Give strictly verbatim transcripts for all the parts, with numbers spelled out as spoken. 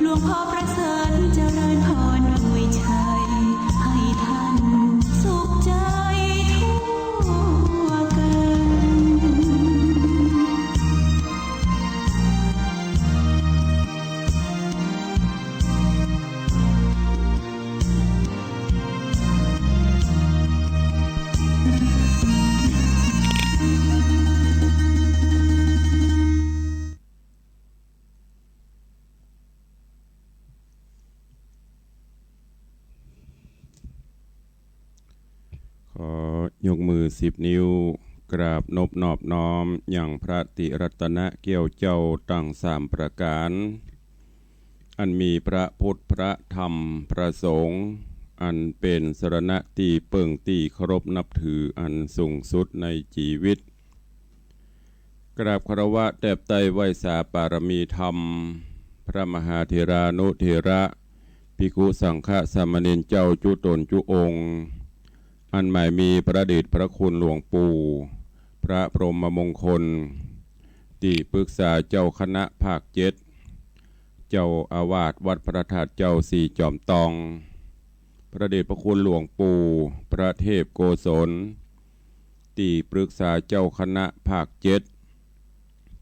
หลวงพ่อประเสริฐเจริญพรอวยชัย ให้ท่านสุขใจทั่วกัน ขอยกมือสิบนิ้ว กราบนบนอบน้อมยังพระติรัตนะแก้วเจ้าตังสามประก๋าน อันมีพระพุทธ พระธรรม พระสงฆ์ อันเป๋นสรณะตี้เปิ้งตี้เคารพนับถืออันสูงสุดในจีวิต กราบคารวะแตบไต้ไหว้สาปารมีธรรม พระมหาเถรานุเถระ ภิกขุสังฆสามเณรเจ้าจุ๊ต๋นจุ๊องค์ อันหมายมีพระเดชพระคุณหลวงปู่ พระพรหมมงคล ตี้ปรึกษาเจ้าคณะภาคเจ็ด เจ้าอาวาสวัดพระธาตุเจ้าสี่จอมตอง พระเดชพระคุณหลวงปู่ พระเทพโกศล ตี้ปรึกษาเจ้าคณะภาคเจ็ด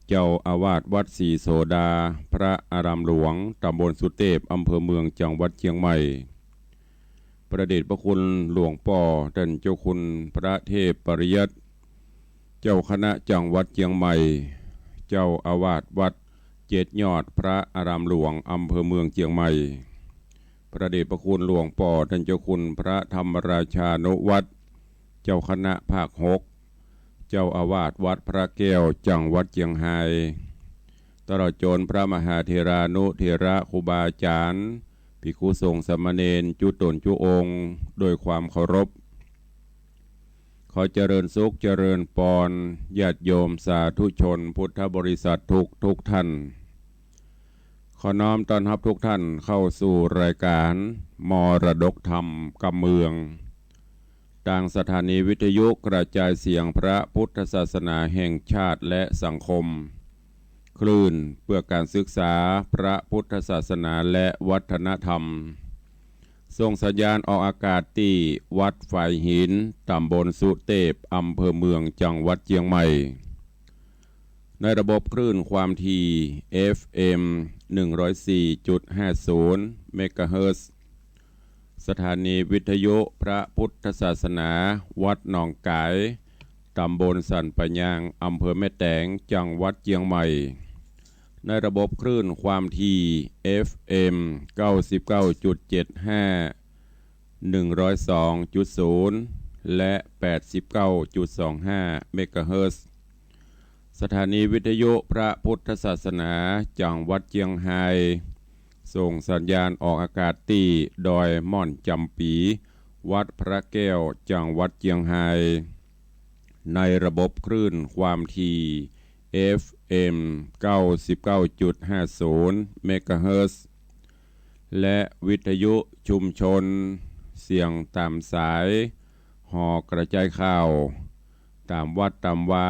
เจ้าอาวาสวัดศรีโสดา พระอารามหลวง ต๋ำบลสุเตพ อำเภอเมือง จังหวัดเจียงใหม่ พระเดชพระคุณหลวงป้อต้านเจ้าคุณพระเทพปริยัติ เจ้าคณะจังหวัดเจียงใหม่ เจ้าอาวาสวัดเจ็ดยอด พระอารามหลวง อำเภอเมืองเจียงใหม่ พระเดชพระคุณหลวงป้อต้านเจ้าคุณพระธรรมราชานุวัฒน์ เจ้าคณะภาคหก เจ้าอาวาสวัดพระแก้ว จังหวัดเจียงฮาย ตลอดจ๋นพระมหาเถรานุเถระครูบาอาจ๋ารย์ ภิกขุสงฆ์สามเณรจุ๊ต๋นจุ๊องค์ โดยความเคารพ ขอเจริญสุขเจริญปอน ญาติโยมสาธุชนพุทธบริษัททุกทุกท่าน ขอน้อมต้อนฮับทุกท่านเข้าสู่รายการมรดกธรรมกำเมือง ตางสถานีวิทยุกระจายเสียงพระพุทธศาสนาแห่งชาติและสังคม คลื่นเพื่อการศึกษาพระพุทธศาสนาและวัฒนธรรม ส่งสัญญาณออกอากาศตี้วัดฝายหิน ต๋ำบลสุเตพ อำเภอเมือง จังหวัดเจียงใหม่ ในระบบคลื่นความถี่ เอฟเอ็ม หนึ่งร้อยสี่จุดห้าศูนย์ เมกะเฮิรตซ์ สถานีวิทยุพระพุทธศาสนาวัดหนองก๋าย ต๋ำบลสันป่ายาง อำเภอแม่แตง จังหวัดเจียงใหม่ ในระบบคลื่นความถี่ เอฟเอ็ม เก้าสิบเก้าจุดเจ็ดห้า หนึ่งร้อยสองจุดศูนย์ และ แปดสิบเก้าจุดสองห้า เมกะเฮิรตซ์ สถานีวิทยุพระพุทธศาสนาจังหวัดเจียงฮาย ส่งสัญญาณออกอากาศตี้ดอยม่อนจ๋ำปี๋ วัดพระแก้ว จังหวัดเจียงฮาย ในระบบคลื่นความถี่ เอฟเอ็ม เก้าสิบเก้าจุดห้าศูนย์ เมกะเฮิรตซ์ และวิทยุชุมชน เสียงต๋ามสาย หอกระจายข่าว ต๋ามวัดต๋ามวา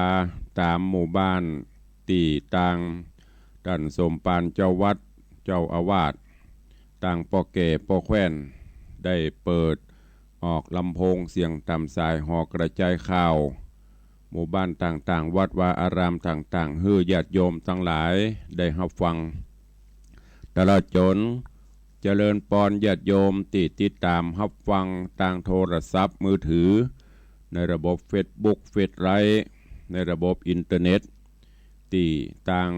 ต๋ามหมู่บ้าน ตี้ตางต้านสมภารเจ้าวัด เจ้าอาวาส ตางป้อแก่ป้อแคว่น ได้เปิดออกลำโพงเสียงต๋ามสายหอกระจายข่าว หมู่บ้านต่างๆ วัดวาอารามต่างๆ หื้อญาติโยมตังหลายได้ฮับฟัง ตลอดจ๋นเจริญปอนญาติโยมตี้ติดต๋ามฮับฟังตางโทรศัพท์มือถือ ในระบบเฟซบุ๊ก เฟซไลฟ์ ในระบบอินเทอร์เน็ต ตี้ตาง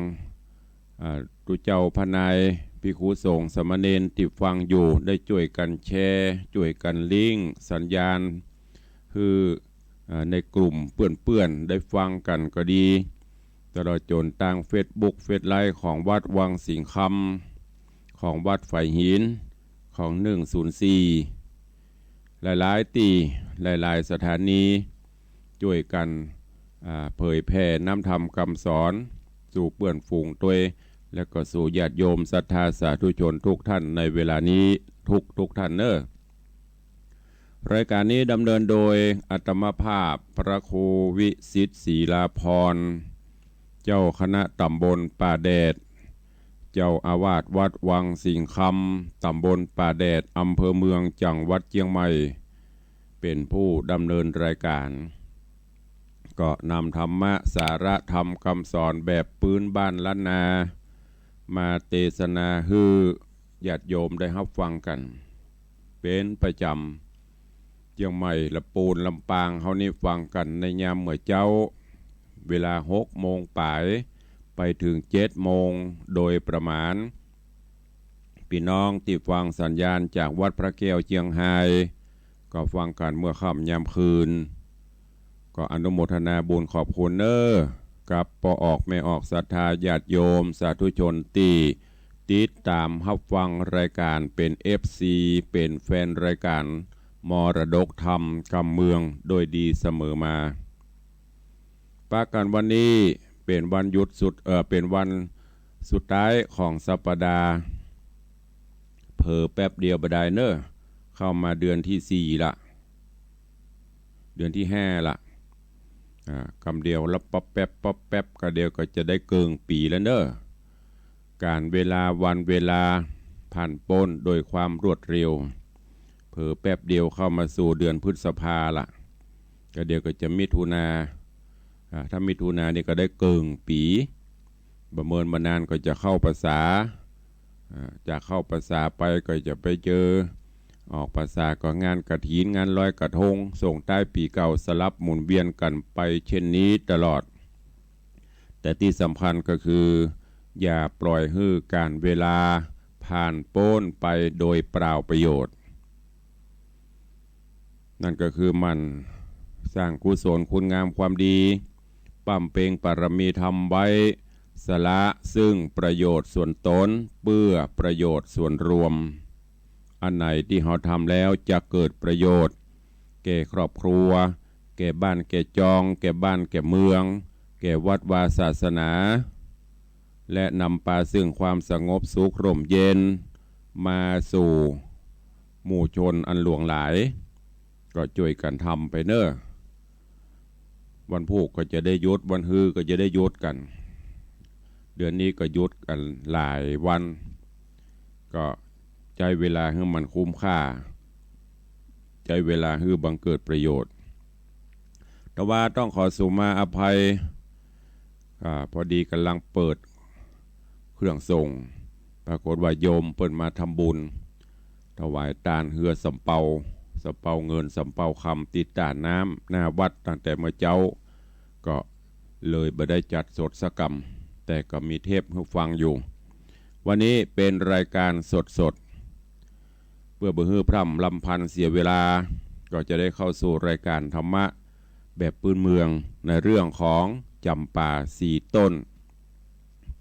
อ่า ตุ๊เจ้าพระนาย ภิกขุสงฆ์สามเณรตี้ฟังอยู่ ได้จ้วยกั๋นแชร์ จ้วยกั๋นลิงก์สัญญาณ หื้อ อ่า ในกลุ่มเปื้อนๆ ได้ฟังกั๋นก็ดี ตลอดจ๋นตางเฟซบุ๊ก เฟซไลฟ์ของวัดวังสิงห์คำ ของวัดฝายหิน ของหนึ่งศูนย์สี่ หลายๆ ตี้ หลายๆ สถานี จ้วยกั๋น อ่า เผยแผ่น้ำธรรมกำสอน สู่เปื้อนฝูงตวย และก็สู่ญาติโยมศรัทธาสาธุชนทุกท่านในเวลานี้ทุกๆ ท่านเน่อ รายการนี้ดำเนินโดยอาตมาภาพพระครูวิสิทธิ์ศรีลาภรณ์ เจ้าคณะต๋ำบลป่าแดด เจ้าอาวาสวัดวังสิงห์คำ ต๋ำบลป่าแดด อำเภอเมือง จังหวัดเจียงใหม่ เป๋นผู้ดำเนินรายก๋าน ก็นำธรรมะสาระธรรมกำสอนแบบปื๊นบ้านล้านนา มาเตสนาหื้อญาติโยมได้ฮับฟังกั๋น เป๋นประจ๋ำ เจียงใหม่ ละปูน ลำปาง เฮานี่ฟังกั๋นในยามเมื่อเจ๊า เวลาหกโมงป๋าย ไปเถิงเจ็ดโมงโดยประมาณ ปี้น้องตี้ฟังสัญญาณจากวัดพระแก้วเจียงฮาย ก็ฟังกั๋นเมื่อค่ำยามคืน ก็อนุโมทนาบุญขอบคุณเน้อ กับป้อออกแม่ออกศรัทธาญาติโยมสาธุชนตี้ติดต๋ามฮับฟังรายก๋าน เป๋นเอฟซี เป๋นแฟนรายก๋านมรดกธรรมกำเมืองโดยดีเสมอมา ปะกั๋นวันนี้เป๋นวันหยุดสุด เอ่อ เป๋นวันสุดท้ายของสัปดาห์ เผลอแป๊บเดียวบ่ดายเน้อ เข้ามาเดือนตี้สี่ละ เดือนตี้ห้าละ อ่า กำเดียวละป๊อบแป๊บป๊อบแป๊บ กะเดียวก็จะได้เกิ่งปี๋แล้วเน้อ ก๋านเวลาวันเวลาผ่านป๊นโดยความรวดเร็ว เผลอแป๊บเดียวเข้ามาสู่เดือนพฤษภาละ กะเดียวก็จะมิถุนา อ่า ถ้ามิถุนานี่ก็ได้เกิ่งปี๋ บ่เมินบ่นานก็จะเข้าพรรษา อ่า จากเข้าพรรษาไปก็จะไปเจอ ออกพรรษาก็งานกฐิน งานลอยกระทง ส่งท้ายปี๋เก่า สลับหมุนเวียนกั๋นไปเช่นนี้ตลอด แต่ตี้สำคัญก็คือ อย่าปล่อยหื้อก๋านเวลาผ่านป๊นไปโดยเปล่าประโยชน์ นั่นก็คือหมั่นสร้างกุศลคุณงามความดี บำเพ็งปารมีธรรมไว้ สละซึ่งประโยชน์ส่วนตนเพื่อประโยชน์ส่วนรวม อันไหนตี้เฮาทำแล้วจะเกิดประโยชน์แก่ครอบครัว แก่บ้านแก่จอง แก่บ้านแก่เมือง แก่วัดวาศาสนา และนำปาซึ่งความสงบสุขร่มเย็น มาสู่หมู่ชนอันหลวงหลาย ก็จ้วยกั๋นทำไปเน้อ วันพูกก็จะได้หยุด วันฮือก็จะได้หยุดกั๋น เดือนนี้ก็หยุดกั๋นหลายวัน ก็ใจ๊เวลาหื้อมันคุ้มค่า ใจ๊เวลาหื้อบังเกิดประโยชน์ แต่ว่าต้องขอสุมาอภัย อ่า พอดีก่ำลังเปิดเครื่องสรง ปรากฏว่าโยมเปิ้นมาทำบุญ ถวายตานเฮือสำเปา สำเปาเงินสำเปาคำ ตี้ต้าน้ำหน้าวัดตั้งแต่เมื่อเจ๊า ก็เลยบ่ได้จัดสดสักกำ แต่ก็มีเทปหื้อฟังอยู่ วันนี้เป๋นรายก๋านสดๆ เพื่อบ่หื้อพร่ำรำพันเสียเวลา ก็จะได้เข้าสู่รายก๋านธรรมะแบบปื๊นเมือง ในเรื่องของจ๋ำปาสี่ต้น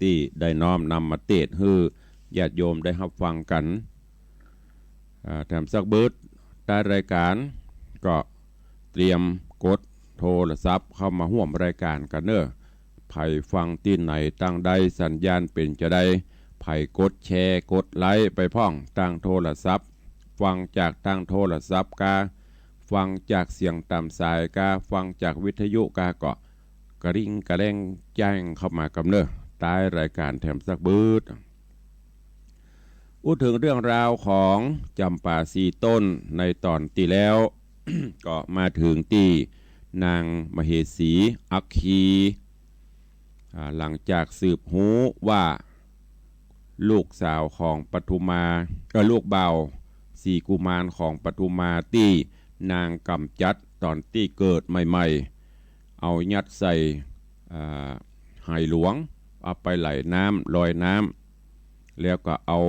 ตี้ได้น้อมนำมาเตสน์หื้อญาติโยมได้ฮับฟังกั๋น อ่า แถมสักบึด ท้ายรายก๋านก็เตรียมกดโทรศัพท์เข้ามาฮ่วมรายก๋านกั๋นเน้อ ใผฟังตี้ไหนตางใดสัญญาณเป๋นจาใด ใผกดแชร์กดไลก์ไปพ่องตางโทรศัพท์ ฟังจากตางโทรศัพท์กา ฟังจากเสียงต๋ามสายกา ฟังจากวิทยุกา ก็กระริ่งกระแร่งแจ้งเข้ามาก่ำเน้อ ท้ายรายก๋านแถมสักบึด อู้เถิงเรื่องราวของจ๋ำปาสี่ต้นในต๋อนตี้แล้ว ก็มาเถิงตี้นางมเหสีอัคคี อ่า หลังจากสืบฮู้ว่าลูกสาวของปทุมา เอ่อ ลูกบ่าวสีกุมารของปทุมาตี้นางก๋ำจัดต๋อนตี้เกิดใหม่ๆ เอายัดใส่ อ่า ไหหลวง เอาไปไหลน้ำ ลอยน้ำ แล้วก็เอา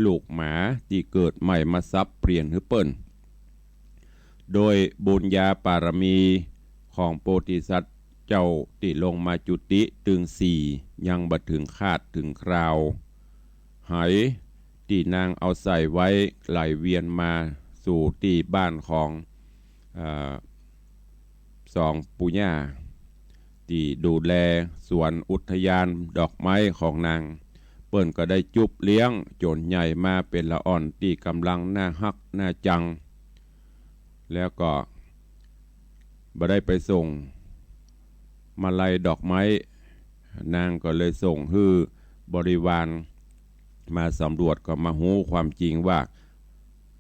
ลูกหมาตี้เกิดใหม่มาสับเปลี่ยนหื้อเปิ้น โดยบุญญาปารมีของโพธิสัตว์เจ้าตี้ลงมาจุติตึงสี่ ยังบ่เถิงคาดเถิงคราว ไหตี้นางเอาใส่ไว้ไหลเวียนมาสู่ตี้บ้านของ เอ่อ สองปู่ย่า ตี้ดูแลสวนอุทยานดอกไม้ของนาง เปิ้นก็ได้จุ๊บเลี้ยงจ๋นใหญ่มาเป๋นละอ่อนตี้ก่ำลังน่าฮักน่าจัง แล้วก็บ่ได้ไปส่งมาลัยดอกไม้ นางก็เลยส่งหื้อบริวาร มาสำรวจก็มาฮู้ความจริงว่า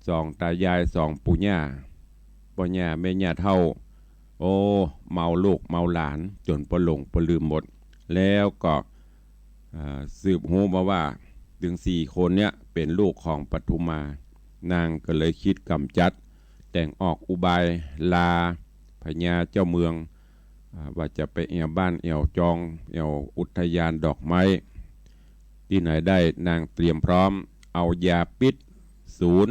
สองตายายสองปู่ย่า ป้อหญ้าแม่หญ้าเฒ่า โอ้ เมาลูกเมาหลานจ๋นป้อหลงป้อลืมหมด แล้วก็ อ่า สืบฮู้มาว่า ตึงสี่คนเนี้ยเป๋นลูกของปทุมา นางก็เลยกึ๊ดก๋ำจั๊ด แต่งออกอุบายลาพญาเจ้าเมือง อ่า ว่าจะไปแอ่วบ้านแอ่วจอง แอ่วอุทยานดอกไม้ ตี้ไหนได้นางเตรียมพร้อม เอายาปิดสูน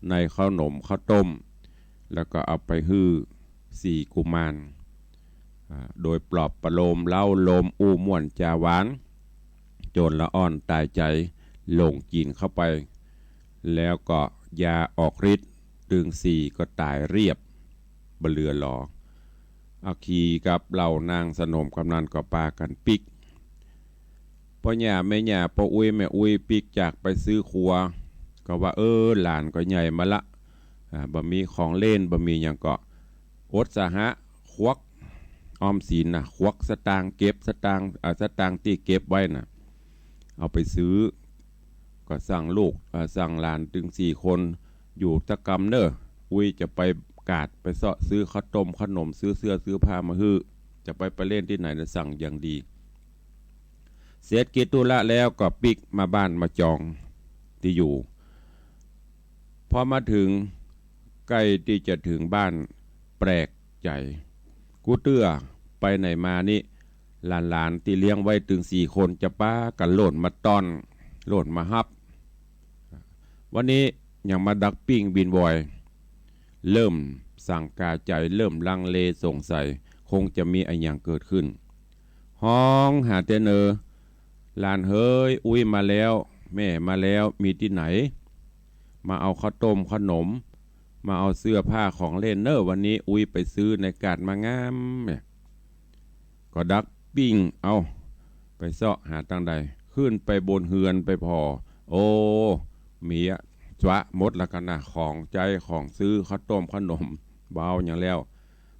ในข้าวหนมข้าวต้ม แล้วก็เอาไปหื้อสี่กุมาร อ่า โดยปลอบประโลมเล้าโลมอู้ม่วนจ๋าหวาน จ๋นละอ่อนต๋ายใจ๋ หลงกิ๋นเข้าไป แล้วก็ยาออกฤทธิ์ ตึงสี่ก็ต๋ายเรียบ บ่เหลือหลอ อัคคีกับเหล่านางสนมกำนันก็ปากั๋นปิ๊ก ป้อหญ้าแม่หญ้า ป้ออุ๊ยแม่อุ๊ย ปิ๊กจากไปซื้อครัว ก็ว่า เออ หลานก็ใหญ่มาละ อ่า บ่มีของเล่น บ่มีหยังก็ อดสาหะ ควักออมสินน่ะ ควักสตางค์ เก็บสตางค์ อ่า สตางค์ตี้เก็บไว้น่ะ เอาไปซื้อ ก็สั่งลูก อ่า สั่งหลานตึงสี่คน อยู่สักกำเน่อ อุ๊ยจะไปก๋าด ไปเซาะซื้อข้าวต้มข้าวหนม ซื้อเสื้อซื้อผ้ามาหื้อ จะไป ไปเล่นตี้ไหนน่ะ สั่งอย่างดี เสร็จกิจธุระแล้วก็ปิ๊กมาบ้านมาจองตี้อยู่ พอมาเถิง ใก้ตี้จะเถิงบ้าน แปลกใจ๋ กู้เตื้อไปไหนมานี่ หลานๆ ตี้เลี้ยงไว้ตึงสี่คนจะปากั๋นโล่นมาต้อน โล่นมาฮับ วันนี้ยังมาดักปิ้งวินวอย เริ่มสังกาใจ๋ เริ่มลังเลสงสัย คงจะมีอะหยังเกิดขึ้น ฮ้องหาเต๊อะเน่อ หลานเหย อุ๊ยมาแล้ว แม่มาแล้ว มีตี้ไหน มาเอาข้าวต้มข้าวหนม มาเอาเสื้อผ้าของเล่นเน่อ วันนี้อุ๊ยไปซื้อในก๋าดมางามเนี่ย ก็ดักปิ้ง เอา ไปเซาะหาตังใด ขึ้นไปบนเฮือนไปผ่อ โอ้ มีอะจ๊วะหมดละกั๋นน่ะ ของใจ๊ของซื้อ ข้าวต้มข้าวหนม บ่เอาหยังแล้ว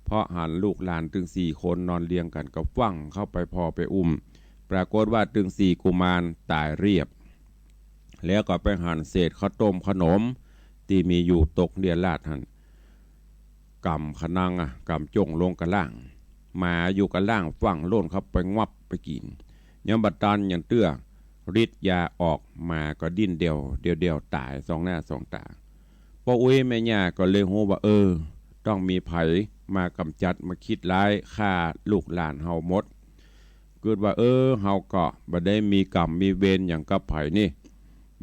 เพราะหันลูกหลานตึงสี่คนนอนเรียงกั๋นก็ฟั่งเข้าไปผ่อไปอุ้ม ปรากฏว่าตึงสี่กุมารต๋ายเรียบ แล้วก็ไปหันเศษข้าวต้มข้าวหนมตี้มีอยู่ตกเรี่ยราดหั้น ก๋ำขะนังอะ ก๋ำจ้งลงก้าล่าง หมาอยู่ก้าล่างฟั่งโล่นเข้าไปงับไปกิ๋น ยังบ่ตันหยังเตื้อ ฤทธิ์ยาออก หมาก็ดิ้นเดี่ยวเดี่ยวเดี่ยวต๋ายสองหน้าสองต๋า ป้ออุ๊ยแม่ย่าก็เลยฮู้ว่า เออ ต้องมีใผมาก๋ำจัด มาคิดร้ายฆ่าลูกหลานเฮาหมด กึ๊ดว่า เออ เฮาก็บ่ได้มีกรรมมีเวรหยังกับใผนี่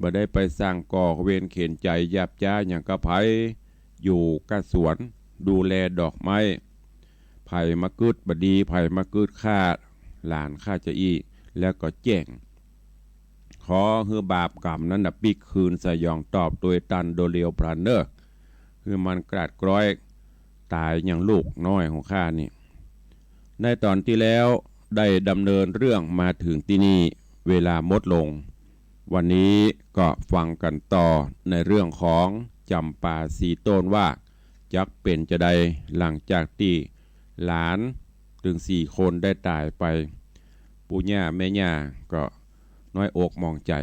บ่ได้ไปสร้างก่อเวรเข็ญใจ๋หยาบจ๊าหยังกับใผ อยู่ก้าสวน ดูแลดอกไม้ ใผมากึ๊ดบ่ดี ใผมากึ๊ดฆ่าหลานข้าจะอี้ แล้วก็แจ้ง ขอหื้อบาปกรรมนั้นน่ะปิ๊กคืนสยองตอบโตยตันโดยเร็วพลันเน่อ หื้อมันกราดกร้อยต๋ายอย่างลูกน้อยของข้านี่ ในต๋อนตี้แล้วได้ดำเนินเรื่องมาเถิงตี้นี่ เวลาหมดลง วันนี้ก็ฟังกั๋นต่อในเรื่องของจ๋ำปาสีต้นว่า จักเป๋นจาใดหลังจากตี้หลานตึงสี่คนได้ต๋ายไป ปู่ย่าแม่ย่าก็น้อยอกหมองใจ๋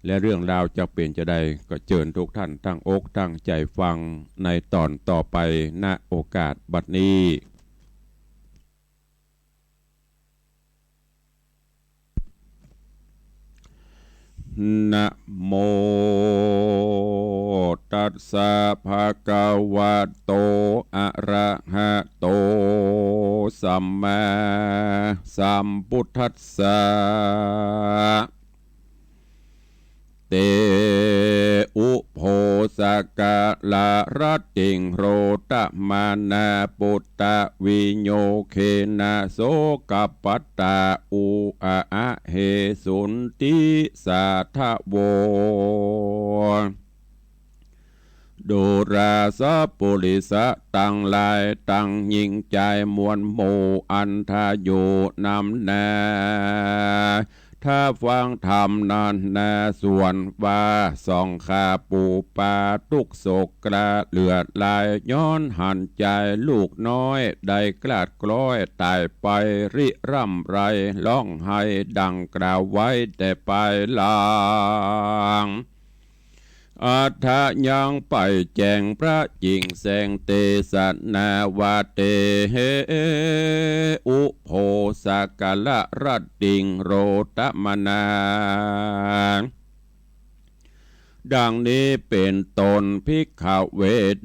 และเรื่องราวจักเป๋นจาใด ก็เจิญทุกท่านตั้งอกตั้งใจ๋ฟังในต๋อนต่อไป ณ โอกาสบัดนี้ นะโมตัสสะ ภะคะวะโต อะระหะโต สัมมาสัมพุทธัสสะ เต อุโภสกะละระติง โรตะมานาปุตตะวิโยเคนะ โสกะปัตตะ อุอะอะเหสุนติ สาทะโว ดูราสะปุริสะตังหลายตังญิงจายมวลหมู่ อันทะอยู่นำหน้า ถ้าฟังธรรมนั้นนา ส่วนว่าสองข้าปู่ปาตุ๊กโศกกระเหลือหลาย ย้อนหันใจ๋ลูกน้อยได้กลาดกล้อยต๋ายไปริร่ำไร ฮ้องไห้ดังกล่าวไว้แต่ปายหลัง อัฏฐะยังไปแจ้งพระจิ่งแสงเตสนาว่า เต อุโภสกะละรัตติง โรตมนา ดังนี้เป๋นต้น ภิกขเว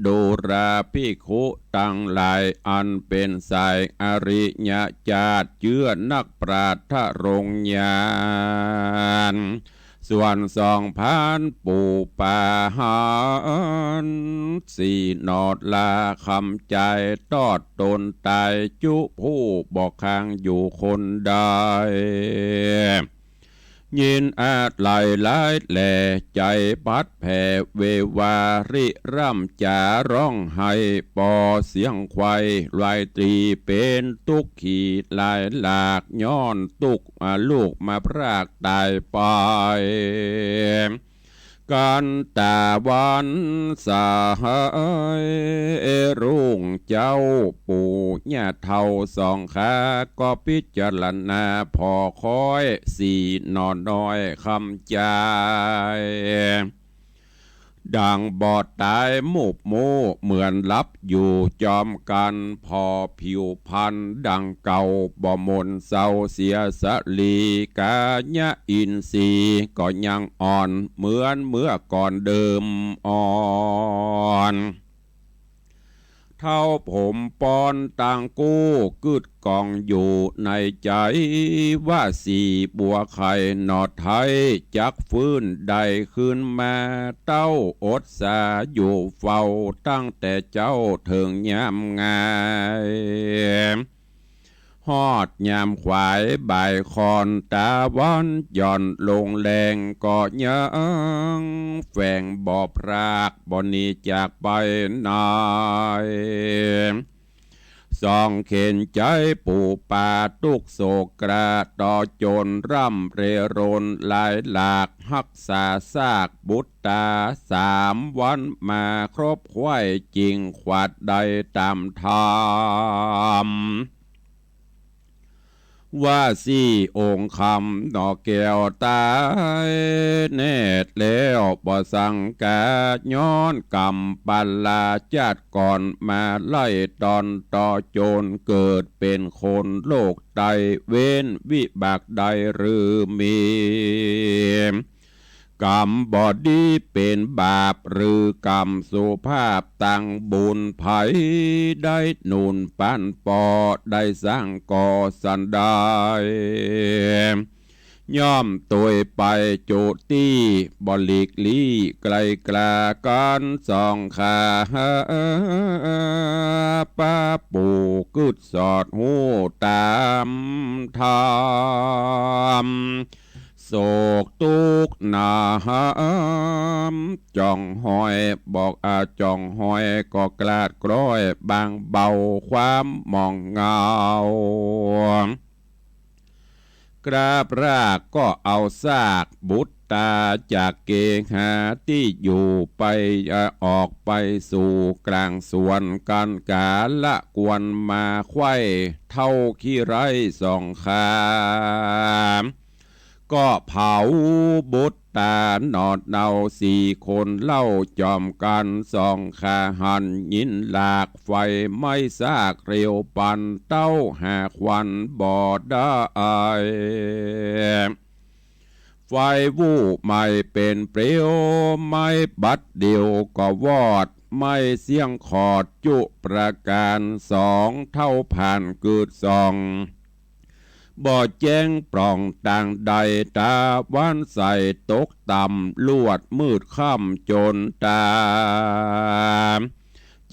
ดูราภิกขุตังหลาย อันเป๋นสายอริยจาติ เจื้อนักปราชญ์ทรงญาณ ส่วนสองพันปู่ปาหัน สี่หนอดลาคำใจ๋ ตอดต๋นต๋ายจุผู้บ่ค้างอยู่คนใด ยินอาลัยหลายแล ใจ๋พัดแผ่เววาริร่ำจ๋าฮ้องไห้ ปอเสียงไขว่ไร้ตรี เป๋นตุ๊กขีหลายหลาก ย้อนตุ๊ก อ่า ลูกมาพรากต๋ายไป กันต๋าวันสายรุ่ง เจ้าปู่ย่าเฒ่าสองข้า ก็พิจารณาผ่อค้อย สี่หนอน้อยคำใจ๋ ดังบ่ต๋ายหมุบหมู่ เหมือนหลับอยู่จอมกั๋น ผ่อผิวพรรณดังเก่า บ่หม่นเซาเสียสะหลี ก๋ายะอินทรีย์ก็ยังอ่อน เหมือนเมื่อก่อนเดิมอ่อน เท้าผมปอนตังกู้ กึ๊ดก้องอยู่ในใจ๋ ว่าสี่บัวไข่หนอไท้ จักฟื้นได้คืนมา เต้าอดสาอยู่เฝ้า ตั้งแต่เจ๊าเถิงยามงาย ฮอดยามขวายบ่ายค่อน ต๋าวันหย่อนลงแลง ก็ยังแฝงบ่พราก บ่หนีจากไปไหน ส่องเข็ญใจ๋ปู่ปาตุ๊กโศกกระ ต่อจนร่ำเรรนหลายหลาก ฮักษาซากบุตรต๋าสามวันมาครบไขว้ จิ่งขวัดได้ต๋ามธรรม ว่าสี่องค์คำหนอแก้วต๋ายแน่แล้ว บ่สังกาย้อนกรรมปาลาจาติก่อนมาไล่ตอน ต่อจนเกิดเป๋นคนโลกใต้ เว้นวิบากใดหรือมี กรรมบ่ดีเป๋นบาป หรือกรรมสุภาพตังบุญ ใผได้หนุนปันปอ ได้สร้างก่อสันใด ย่อมตวยไปจุติ บ่หลีกลี้ไกลกลากั๋น ส่องข้า ปาปู่กึ๊ดสอดฮู้ต๋ามธรรม โศกตุ๊กข์หนาม จ่องหอย บอกอาจ่องหอย ก็กลาดกล้อยบางเบา ความหมองเหงา กราบรากก็เอาซากบุตรต๋า จากเกหาตี้อยู่ไป ออกไปสู่กลางสวน กั๋นกาละกวนมาไขว้ เฒ่าขี้ไร้ส่องข้า ก็เผาบุตรต๋าหนอดเนาสี่คนเล่า จ่อมกั๋นส่องข้าหันยินหลาก ไฟไหม้ซากเร็วปัน เต้าหาควันบ่ได้ ไฟวู้ไหม้เป๋นเปลวไหม้บัดเดี่ยวก็วอด ไหม้เสี้ยงขอดจุประก๋านสอง เฒ่าผ่านกึ๊ดส่อง บ่แจ้งปล่องตางใด ต๋าวันใสตกต่ำ ลวดมืดค่ำจนต๋า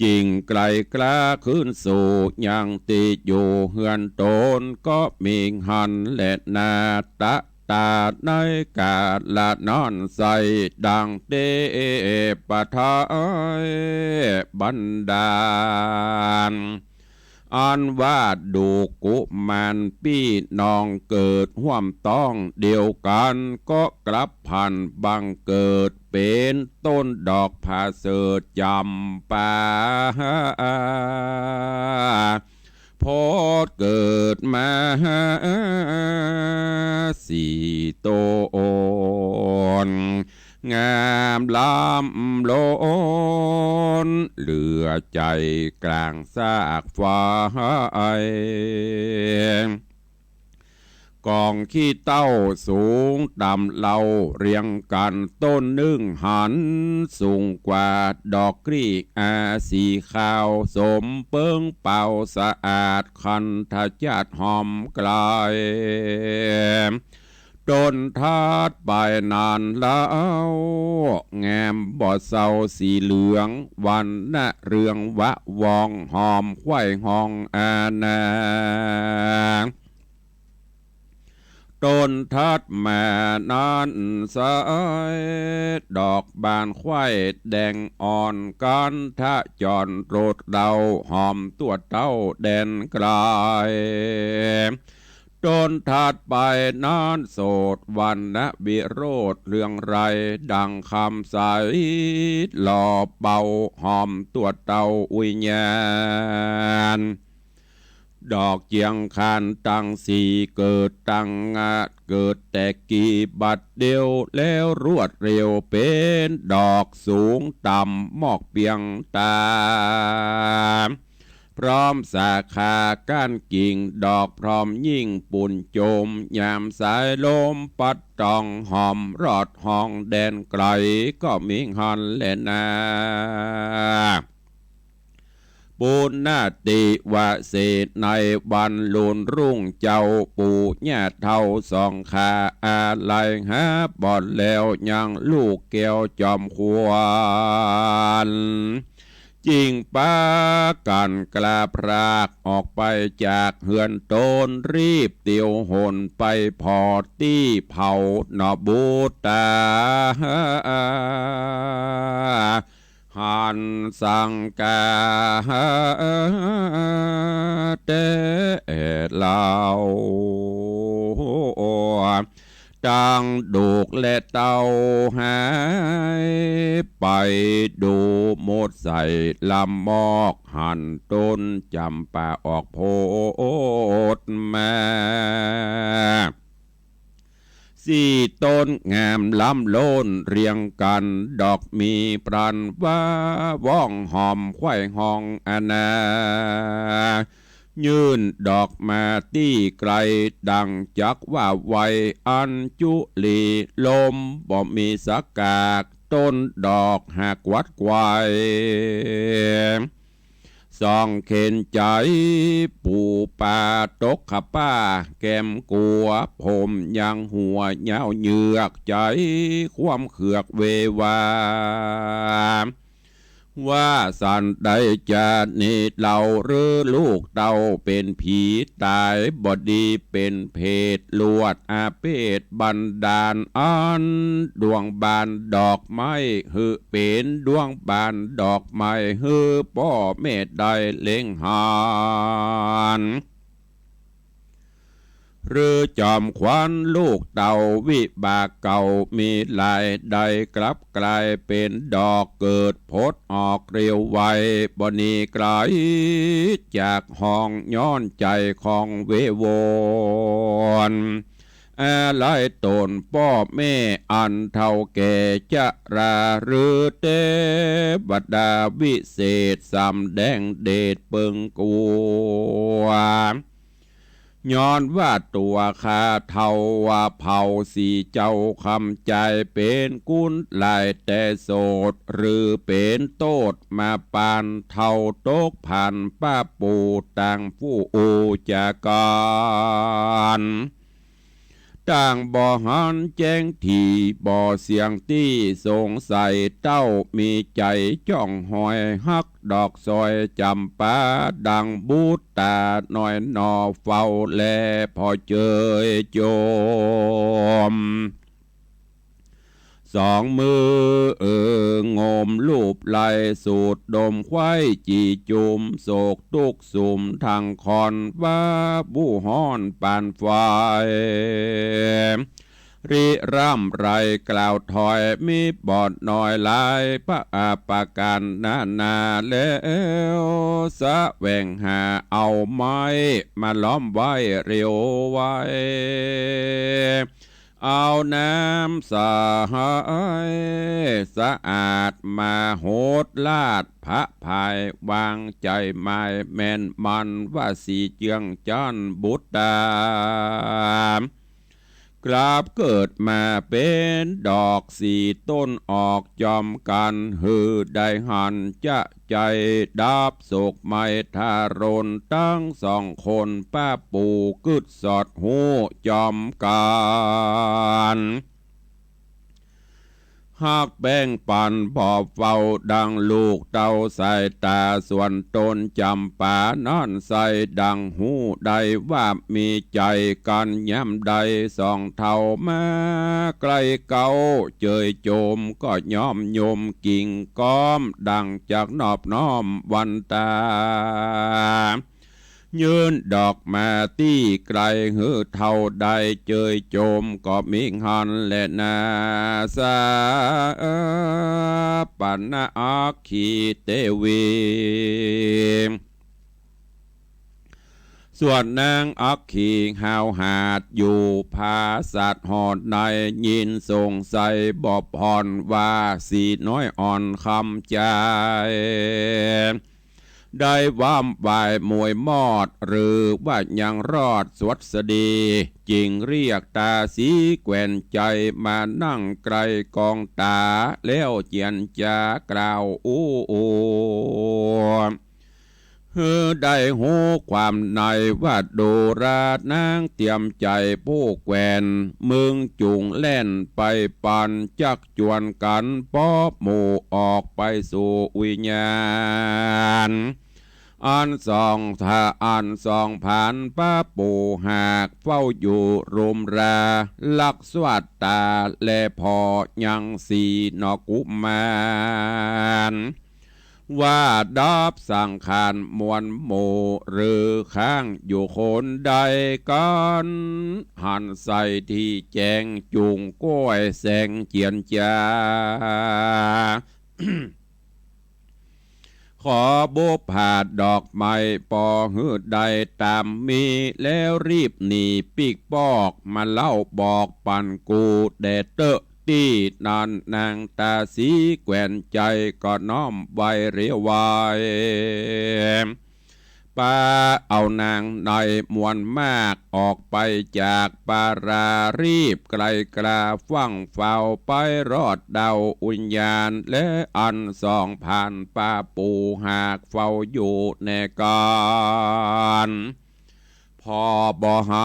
จิ่งไกลกล้าคืนสู่ยังตี้อยู่เฮือนต๋น ก็มีหั้นแลนา ตะต๋าในกาละนั้นใส ดังเตปะไทยบันดาล อันว่าดูกกุมารปี้น้องเกิดฮ่วมต๊องเดียวกั๋น ก็กลับพลันบังเกิดเป๋นต้นดอกผาเสริฐจ๋ำปา โผดเกิดมาสี่ต้น งามล้ำล้น เหลือใจ๋กล๋างซากฝาย ก๋องขี้เต้าสูงต่ำเลาเรียงกั๋น ต้นนึ่งหันสูงกว่าดอกกลีอา สีขาวสมเปิ้งเปล่าสะอาด คันธจาตหอมไกล ต้นถัดไปนั้นเล่า งามบ่เซาสีเหลือง วรรณะเรืองวะวอง หอมไขว้ฮองอานา ต้นถัดมานั้นไซร้ ดอกบานไขว้แดงอ่อน คันธจรรสเล่า หอมตั๋วเต้าแดนไกล ต้นถัดไปนั้นโสด วรรณวิโรจน์เรืองไร้ดังคำใส หล่อเบาหอมตั๋วเต้าอุยญาณ ดอกเจียงคานตังสี่ เกิดตังงา เกิดแต่กี่บัดเดียว แล้วรวดเร็วเป๋นดอกสูงต่ำมอกเปียงต๋า พร้อมสาขาก้านกิ่ง ดอกพร้อมยิ่งปูนโจม ยามสายลมปั๊ดต้องหอม รอดฮองแดนไกล ก็มีหั้นแลนา ปุณณติวเสสในวันลุนรุ่ง เจ้าปู่ย่าเฒ่าสองข้า อาลัยหาบ่อนแล้วยังลูกแก้วจอมขวัญ จึงปากั๋นกล้าพรากออกไปจากเฮือนต๋น รีบเตียวหนไปผ่อตี้เผาหนอบุตตา หันสังกาแต๊เล่า ตังดูกและเต้าหายไป ดูหมดใส่ลำมอก หันต้นจ๋ำปาออกโผดมา สี่ต้นงามล้ำล้นเรียงกั๋น ดอกมีพลันว่าว่องหอมไขว้ฮองอานา ยื่นดอกมาตี้ไกล ดังจักว่าไวอัญจุลี ลมบ่มีสักกาก ต้นดอกหักวัดไกว ส่องเข็ญใจ๋ ปู่ปาตกขป้า แก้มกั๋วผมยังหัวยาวเหยือก ใจ๋ความเขือกเววา ว่าสันใดจาตินี้เล่า หรือลูกเต้าเป๋นผีต๋ายบ่ดี เป๋นเผตรลวดอาเพศบันดาล อันดวงบานดอกไม้หื้อเป๋นดวงบานดอกไม้ หื้อป้อแม่ได้เล็งหัน หรือจอมขวัญลูกเต้าวิบากเก่ามีหลาย ได้กลับกลายเป๋นดอกเกิดผดออกเร็วไว บ่หนีไกลจากฮองย้อนใจ๋ของเววอน อาลัยต๋นป้อแม่อันเฒ่าแก่จะรา หรือเตวดาวิเศษสำแดงเดชเปิงกั๋ว ย้อนว่าตั๋วข้าเฒ่าว่าเผ่าสีเจ้าคำจาย เป๋นกุลหลายแต่โสด หรือเป๋นโตษมาปานเฒ่า ตกผ่านป้าปู่ต่างผู้อู่จากกั๋น ต่างบ่หันแจ้งถี่ บ่เสี้ยงตี้สงสัย เต้ามีใจ๋จ้องหอยฮักดอกสอยจ๋ำปา ดังบุตตาน้อยหน่อเฝ้าแลผ่อเจยจม ต๋องมือ เอ่อ งมลูบไหล่ สูดดมไขว้ จี่จุ่ม โศกตุ๊กข์สุม ทั้งค่อน ว่าบูฮ้อนปานไฟ ริร่ำไรกล่าวถอย มีบอดน้อยหลาย ประอาประการนานา แล้วแสวงหาเอาไม้ มาล้อมไว้เร็วไว เอาน้ำใสสะอาด มาหดลาดพระพาย วางใจ๋หมายแม่นมั่น ว่าสิเจื้องจั้นบุตรต๋า กลับเกิดมาเป๋นดอกสี่ต้น ออกจอมกั๋น หื้อได้หันจะใจ๋ ดับโศกไหม้ทรน ตึงสองคนป้าปู่ กึ๊ดสอดฮู้จอมกั๋น ฮักแป้งปันบ่เฝ้า ดังลูกเต้าสายต๋า ส่วนต๋นจ๋ำปานั้นใส ดังฮู้ได้ว่ามีใจ๋กั๋นยามใด สองเฒ่ามาใก้เก๊า เจยโจมก็ย่อมยม กิ่งก้อมดังจักนอบน้อมวันต๋า ยื่นดอกมาตี้ไก๋ หื้อเฒ่าได้เจยโจม ก็มิหันแลนา สาปนอัคคีเตวี ส่วนนางอัคคีห้าวหาดอยู่ผาสัตว์หอดใน ยินสงสัยบ่ผ่อน ว่าสีน้อยอ่อนคำใจ๋ ได้ว่ำวายมวยมอด หรือว่ายังรอดสวัสดี จึงเรียกต๋าสีแกว่นใจ๋ มานั่งใก้กองต๋า แล้วเจียรจ๋ากล่าวอู้ หื้อได้ฮู้ความใน ว่าดูราวนางเตียมใจ๋ผู้แกว่น มึงจุ่งแล่นไปปัน จักจวนกั๋นปอบหมู่ ออกไปสู่วิญญาณ อันสองถ้าอันสองผาน ป้าปู่หากเฝ้าอยู่รุมรา ลักสวัสต๋าแลผ่อยังสีนอกุมาร ว่าดับสังขารมวลหมู่ หรือค้างอยู่คนใดกั๋น หันใสตี้แจ้งจุ่งก้อยแสงเจียรจ๋า ขอบุปผาดอกไม้ปอหื้อได้ต๋ามมี แล้วรีบหนีปิ๊กปอก มาเล่าบอกปันกูแด่เต๊อะ ตี้นั้นนางต๋าสีแกว่นใจ๋ ก็น้อมไหว้เรียวไหว้ ปาเอานางในมวลมาก ออกไปจากปารา รีบไก๋กล้าฟั่งเฝ้า ไปรอดดาวอุญญาณ และอันสองผาน ป้าปู่หากเฝ้าอยู่แน่กั๋น ผ่อบ่หั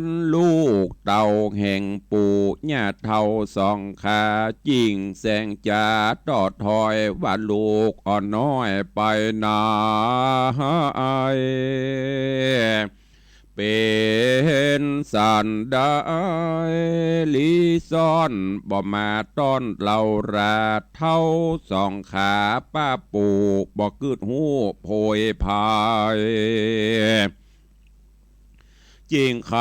นลูกเต้าแห่งปู่ ย่าเฒ่าสองขา จิ่งแสงจ๋าต่อถ้อย ว่าลูกอ่อนน้อยไปไหน เป๋นสันใด ลีซ่อนบ่มาต้อนเฮารา เฒ่าสองขา ป้าปู่บ่กึ๊ดฮู้โผยภัย จิ่งไข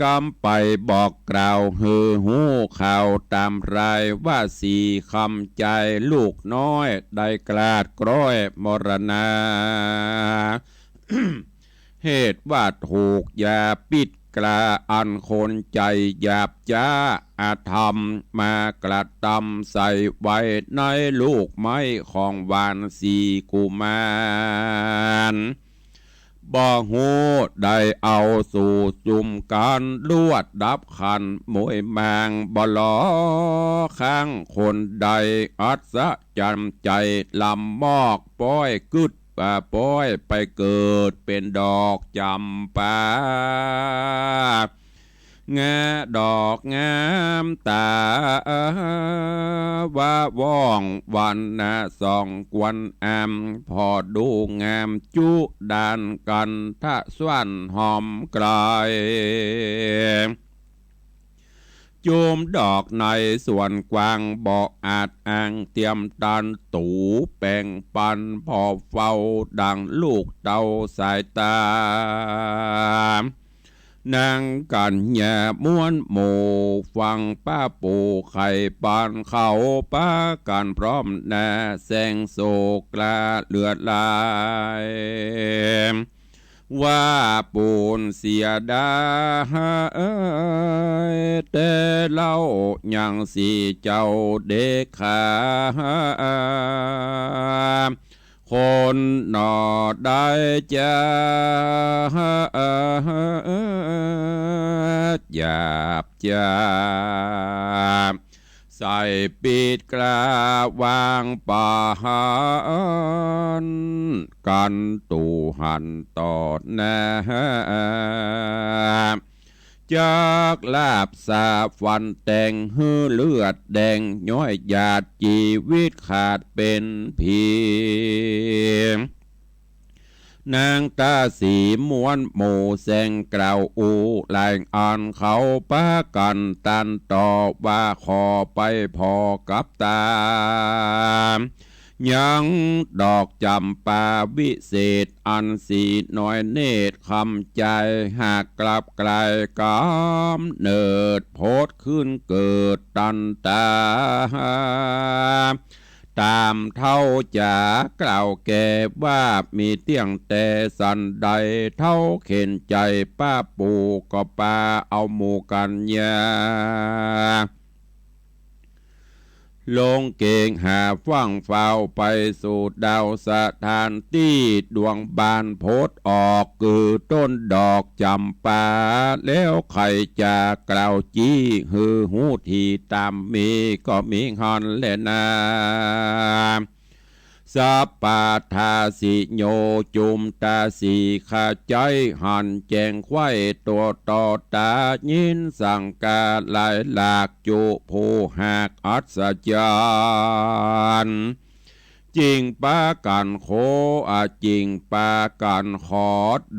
กำไปบอกกล่าว หื้อฮู้ข่าวต๋ามราย ว่าสีคำใจ๋ลูกน้อย ได้กลาดกร้อยมรณา เหตุว่าถูกยาปิ๊กกล้า อันคนใจ๋หยาบจ๊าอธรรม มากระตำใส่ไว้ ในลูกไม้ของหวานสีกุมาร บ่ฮู้ได้เอาสู่จุ่มกั๋น ลวดดับขันมวยมาง บ่หลอข้างคนใด อัศจรรย์ใจ๋ลำมอก ป้อยกึ๊ด ป้อยไปเกิดเป๋นดอกจ๋ำปา งาดอกงามต๋า ว่าว่องวรรณะส่องกวนอำ ผ่อดูงามจุดานกันทะสวรรค์หอมไกล จุ่มดอกในสวนกว้าง บ่อาจอ้างเตียมตัน ตูแป๋งปันผ่อเฝ้า ดังลูกเต้าสายต๋า นางกัญญาม้วนหมู่ ฟังป้าปู่ไขปาน เขาปากั๋นพร้อมหน้า แสงโศกกล้าเหลือหลาย ว่าปูนเสียดาย แต่เล่ายังสี่เจ้าเด๋ขา คนหน่อได้จะหยาบจ๋า ใส่ปิดกล้าวางปาน กั๋นตูหันต่อหน้า จักลาบสาฟันแต่ง หื้อเลือดแดงย้อยหยาด จีวิตขาดเป๋นผี นางตาสีม้วนหมู่ แสงกล่าวอู้หลายอัน เขาปากั๋นตันต่อว่า ขอไปผ่อกับต๋า ยังดอกจ๋ำปาวิเศษ อันสีน้อยเนตรคำใจ๋ หากกลับกลายก๋ำเนิด ผดขึ้นเกิดตันต๋า ต๋ามเฒ่าจ๋ากล่าวแก่ว่า มีเตี้ยงแต่สันใด เฒ่าเข็ญใจ๋ป้าปู่ ก็ปาเอาหมู่กัญญา ลงเก๋งหาฟั่งฟ้าว ไปสู่ดาวสถานตี้ ดวงบานผดออก คือต้นดอกจ๋ำปา แล้วใค่จะกล่าวจี้ หื้อฮู้ทีต๋ามมี ก็มีหั้นแลนา สัปปะทาสิโย จุ่มตาสีขจายหันแจ้งไขว้ ตั๋วต่อต๋ายินสังก๋าหลายหลาก จุผู้หากอัศจรรย์ จึ่งปากั๋นโค อ่ะ จึ่งปากั๋นขอ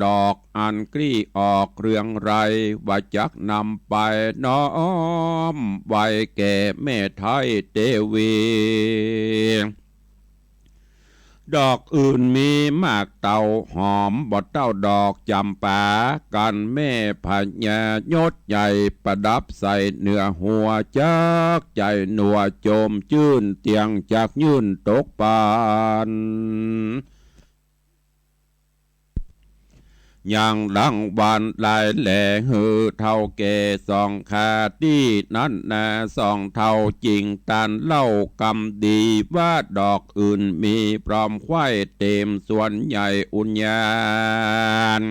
ดอก อันกลี้ออกเรืองไรง ว่าจักนำไปน้อม ไหว้แก่แม่ไท้เตวี ดอกอื่นมีหมากเต้าหอม บ่เต้าดอกจ๋ำปา กั๋นแม่พญายศใหญ่ ประดับใส่เหนือหัว จักใจ๋หนัวโจมจื้น เตี้ยงจักยื่นตกปัน ยังรางวัลหลายแหล่ หื้อเฒ่าแก่สองข้า ตี้นั้นนาสองเฒ่า จึ่งตรันเล่ากำดี ว่าดอกอื่นมีพร้อมไขว้ เต๋มสวนใหญ่อุญญาณ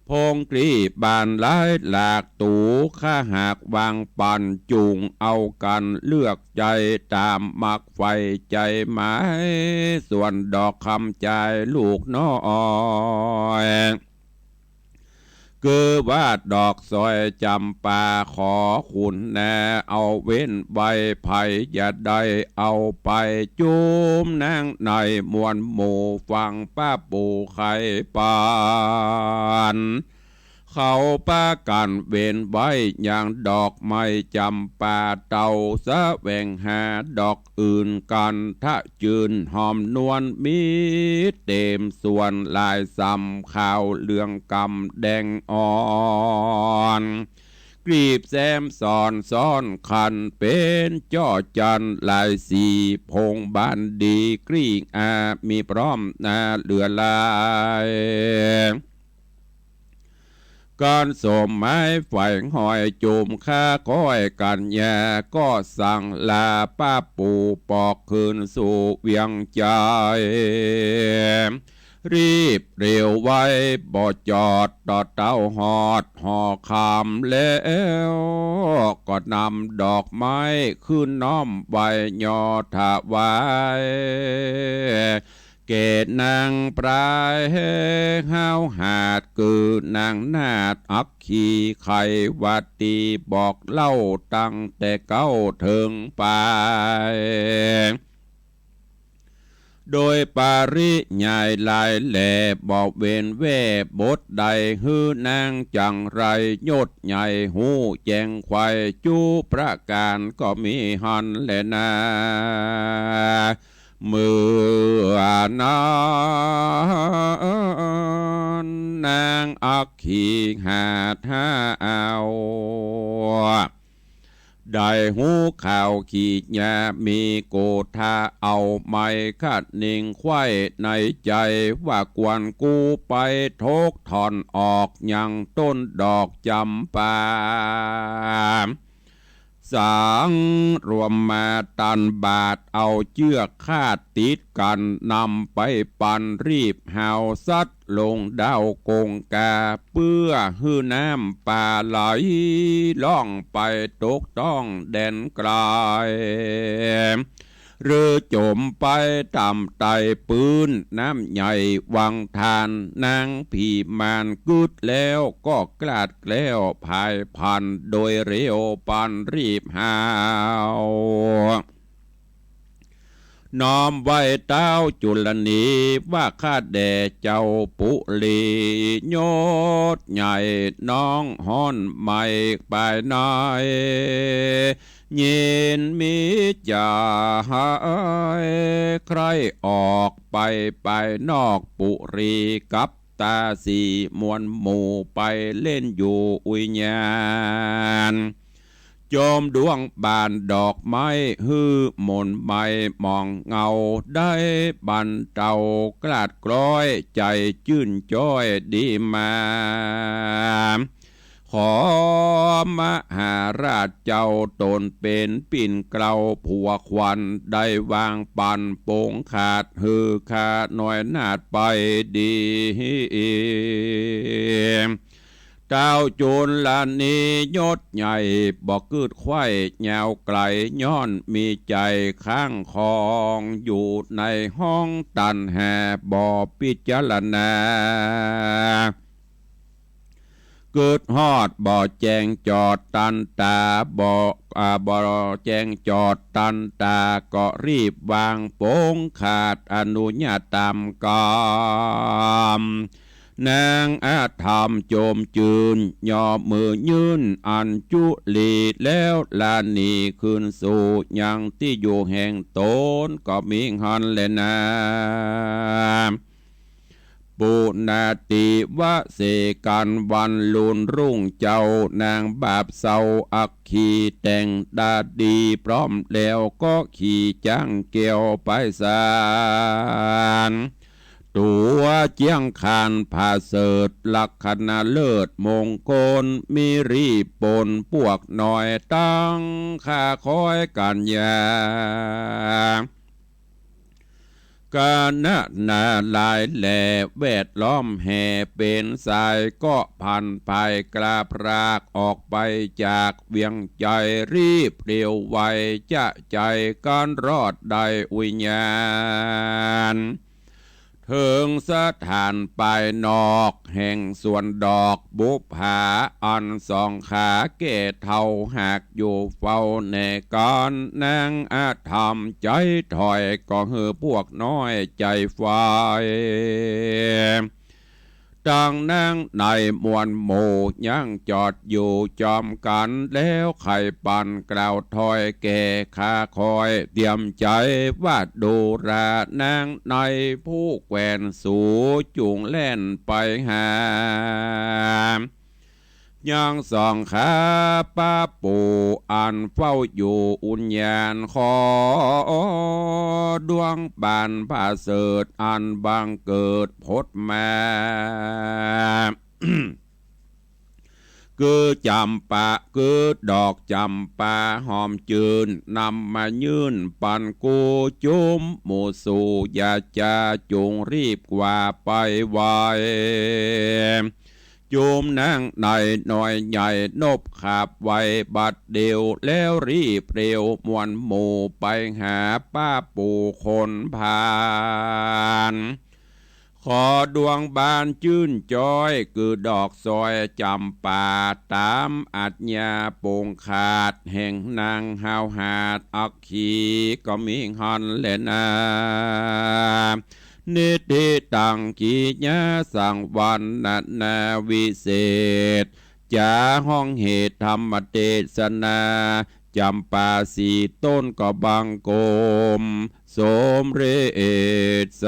พงกลี้บานหลายหลาก ตั๋วข้าหากวางปั๋น จุ่งเอากั๋นเลือกใจ๋ ต๋ามมักใฝ่ใจ๋หมาย ส่วนดอกคำใจ๋ลูกน้อย คือว่าดอกสอยจ๋ำปา ขอขุนนาเอาเว้นไว้ ใผอย่าได้เอาไป จุ่มนางในม้วนหมู่ ฟังป้าปู่ไขปาน เขาปากั๋นเว้นไว้ ยังดอกไม้จ๋ำปาเต้า แสวงหาดอกอื่นกั๋น ทะจื้นหอมนวล มีเต๋มสวนหลายส่ำ ขาวเหลืองกำแดงอ่อน กลีบแซมซ้อนซ้อนขัน เป๋นจ้อจั่นหลายสี พงบานดีกลี้อา มีพร้อมนาเหลือหลาย กั๋นสมหมายใฝ่ห้อย จุ่มข้าก้อยกัญญา ก็สั่งลาป้าปู่ ปอกคืนสู่เวียงใจ๋ รีบเร็วไวบ่จอด ต่อเต้าฮอดหอคำแล้ว ก็นำดอกไม้ขึ้นน้อมไหว้ ยอถวาย แก่นางปลายห้าวหาด คือนางนาฏอัคคีไขวตี บอกเล่าตั้งแต่เก๊าเถิงปาย น โดยปริยายหลายแลบ่เว้นแว่ บทใดหื้อนางจั๋งไร ยศใหญ่ฮู้แจ้งไขว่ จุประก๋านก็มีหั้นแลนา เมื่อนั้นนางอัคคีหาดหาเอา ได้ฮู้ข่าวขียามีโกธา เอาไมฆะนิงไขว้ในใจ๋ ว่าควรกู้ไปถกถ่อนออกยังต้นดอกจ๋ำปา สังรวมมาตันบาตร เอาเจื้อกคาดติดกั๋น นำไปปั่นรีบหาวสัตว์ ลงด้าวกงกา เปื้อหื้อน้ำปาไหลล่องไปตกต้องแดนไก๋ หรือจ๋มไปต่ำใต้ปื๊นน้ำใหญ่วังทาน นางผีมารกึ๊ดแล้วก็กลาดแคล้วผายพลัน โดยเร็วปั่นรีบหาว น้อมไหว้เต๊าจุลนี ว่าข้าแด่เจ้าปุรี ยศใหญ่น้องฮ้อนไหม้ปายใน ยินมีใจ๋ใคร่ออกไปปายนอกปุรี กับต๋าสีมวลหมู่ไปเล่นอยู่อุยยาน จอมดวงบานดอกไม้หื้อหม่นไหม้หมองเหงา ได้บรรเทากลาดกล้อยใจ๋จื้นจ้อยดีมา ขอมหาราชเจ้าต๋นเป๋นปิ่นเกล้าผัวขวัญ ได้วางปั๋นโป๋งขาดหื้อข้าน้อยนาฏไปดี เต๊าจุลนียศใหญ่บ่กึ๊ดไขว้ยาวไก๋ ย้อนมีใจ๋ค้างคองอยู่ในห้องตัณหา บ่พิจารณา กึ๊ดฮอดบ่แจ้งจอดตันต๋า บ่ อ่า บ่แจ้งจอดตันต๋า ก็รีบวางโป๋งขาดอนุญาตต๋ามกำ นางอาธรรมโจมจื้น ย่อมือยื่นอัญจุลี แล้วลาหนีคืนสู่ยังตี้อยู่แห่งต๋น ก็มีหั้นแลนา ปุณณติวเสกัณฑ์ วันลุนรุ่งเจ้า นางบาปเศร้าอัคคีแต่งต๋าดีพร้อมแล้ว ก็ขี่จ๊างแก้วไปสาร ตั๋วเจียงคานผาเสริฐ ลักขณะเลิศมงคล มีรีปนพวกน้อย ตั้งค่าคอยกัญญา คณะนาหลายแหล่แวดล้อมแห่เป๋นสาย ก็ผันผายกลาพรากออกไปจากเวียงใจ๋ รีบเร็วไวจะใจ๋กั๋นรอดได้อุยยาน เถิงสถานปายนอกแห่งสวนดอกบุปผา อันสองขาแก่เฒ่าหากอยู่เฝ้าแน่กั๋น นางอาธรรมใจ๋ถอย ก็หื้อพวกน้อยใจ๋ไฟ ตังนางในมวลหมู่ยังจอดอยู่จอมกั๋น แล้วใค่ปั่นกล่าวถ้อยแก่ข้าคอยเตียมใจ๋ ว่าดูราหนางในผู้แขวนสูจุ่งแล่นไปหา ยังสองขาป้าปู่อันเฝ้าอยู่อุยยาน ขอดวงบานผาเสริฐอันบังเกิดผุดมา คือจ๋ำปา คือดอกจ๋ำปาหอมจื้น นำมายื่นปั๋นกู้จุมหมู่สูอย่าจ๋าจุ่งรีบกว่าไปไว จุมนางในน้อยใหญ่นบขาบไวบัดเดี่ยว แล้วรีบเร็วมวลหมู่ไปหาป้าปู่คนพาล ขอดวงบานจื้นจ๊อย กือดอกสอยจ๋ำปา ต๋ามอัจญาปงคาด แห่งนางฮาวหาดอัคคี ก็มีหั้นแลนา นิธิตังกิยสังวรรณนาวิเศษ จ๋าฮ้องเหตุธรรมเตสนา จ๋ำปาสี่ต้นก็บังคม สมเร็จเส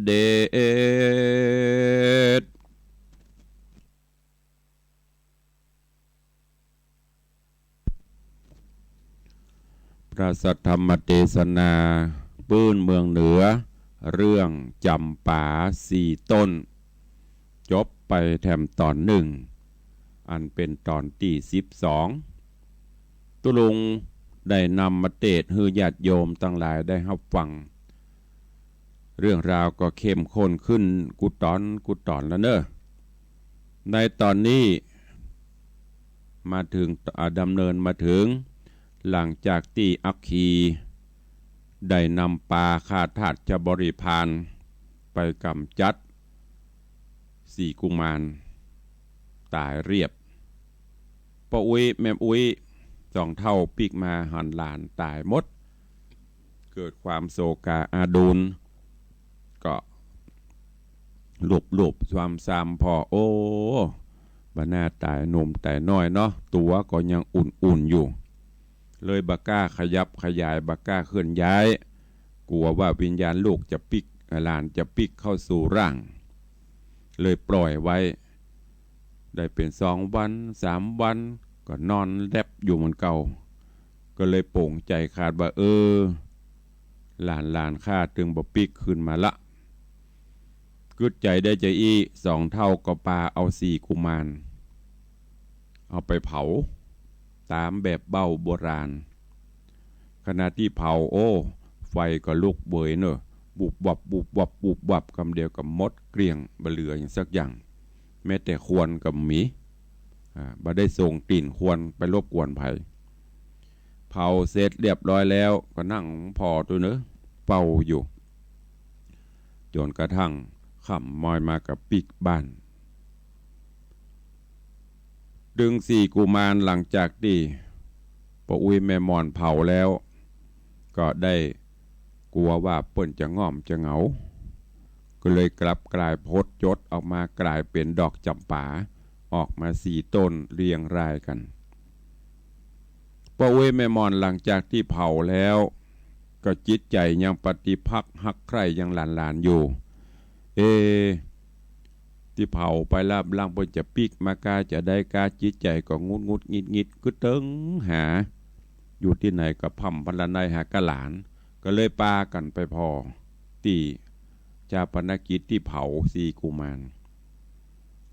ด็จ พระสัทธรรมเตสนา ปื้นเมืองเหนือ เรื่องจ๋ำปาสี่ต้น จบไปแถมต๋อนนึ่ง อันเป๋นต๋อนตี้สิบสอง ตุ๊ลุงได้นำมาเตสน์หื้อญาติโยมตังหลายได้ฮับฟัง เรื่องราวก็เข้มข้นขึ้นกู้ต๋อนกู้ต๋อนแล้วเน่อ ในต๋อนนี้มาเถิง อ่า ดำเนินมาเถิง หลังจากตี้อัคคีได้นำปาข้าทาสบริพารไปก๋ำจัดสี่กุมารต๋ายเรียบ ป้ออุ๊ยแม่อุ๊ยสองเฒ่าปิ๊กมาหันหลานต๋ายหมด เกิดความโศกาอาดูล ก็ลูบๆ ซวมซามผ่อ โอ้ บ่น่าต๋ายหนุ่มต๋ายน้อยเนาะ ตั๋วก็ยังอุ่นๆ อยู่ เลยบ่กล้าขยับขยาย บ่กล้าเคลื่อนย้าย กั๋วว่าวิญญาณลูกจะปิ๊ก หลานจะปิ๊กเข้าสู่ร่าง เลยปล่อยไว้ ได้เป๋นสองวันสามวัน ก็นอนแล็บอยู่เหมือนเก่า ก็เลยโป่งใจ๋ขาดว่า เออ หลานๆ ข้าตึงบ่ปิ๊กคืนมาละ กึ๊ดใจ๋ได้จาอี้ สองเฒ่าก็ปาเอาสี่กุมาร เอาไปเผา ต๋ามแบบเบ้าโบราณ ขณะตี้เผา โอ้ ไฟก็ลุกเวยเน่อ บุบวับ บุบวับ บุบวับ กำเดียวก็หมดเกลี้ยง บ่เหลือหยังสักอย่าง แม้แต่ควันก็บ่มี อ่า บ่ได้ส่งกลิ่นควันไปรบกวนใผ เผาเสร็จเรียบร้อยแล้ว ก็นั่งผ่อตั๋วเน่อ เฝ้าอยู่ จ๋นกระทั่งค่ำมอยมาก็ปิ๊กบ้าน ตึงสี่กุมารหลังจากตี้ป้ออุ๊ยแม่หม่อนเผาแล้ว ก็ได้กั๋วว่าเปิ้นจะง่อมจะเหงา ก็เลยกลับก๋ายพดจดออกมาก๋ายเป๋นดอกจ๋ำปา ออกมาสี่ต้นเรียงรายกั๋น ป้ออุ๊ยแม่หม่อนหลังจากตี้เผาแล้ว ก็จิตใจ๋ยังปฏิภักษ์ฮักใคร่ยังหลานๆ อยู่ เอ ตี้เผาไปแล้ว ลางเปิ้นจะปิ๊กมาก้าจะใดก้า จิตใจ๋ก็งุดงุดงิดงิด กึ๊ดเติงหา อยู่ตี้ไหนก็พร่ำพรรณานัยหาก้าหลาน ก็เลยปากั๋นไปผ่อตี้ฌาปนกิจตี้เผาสี่กุมาร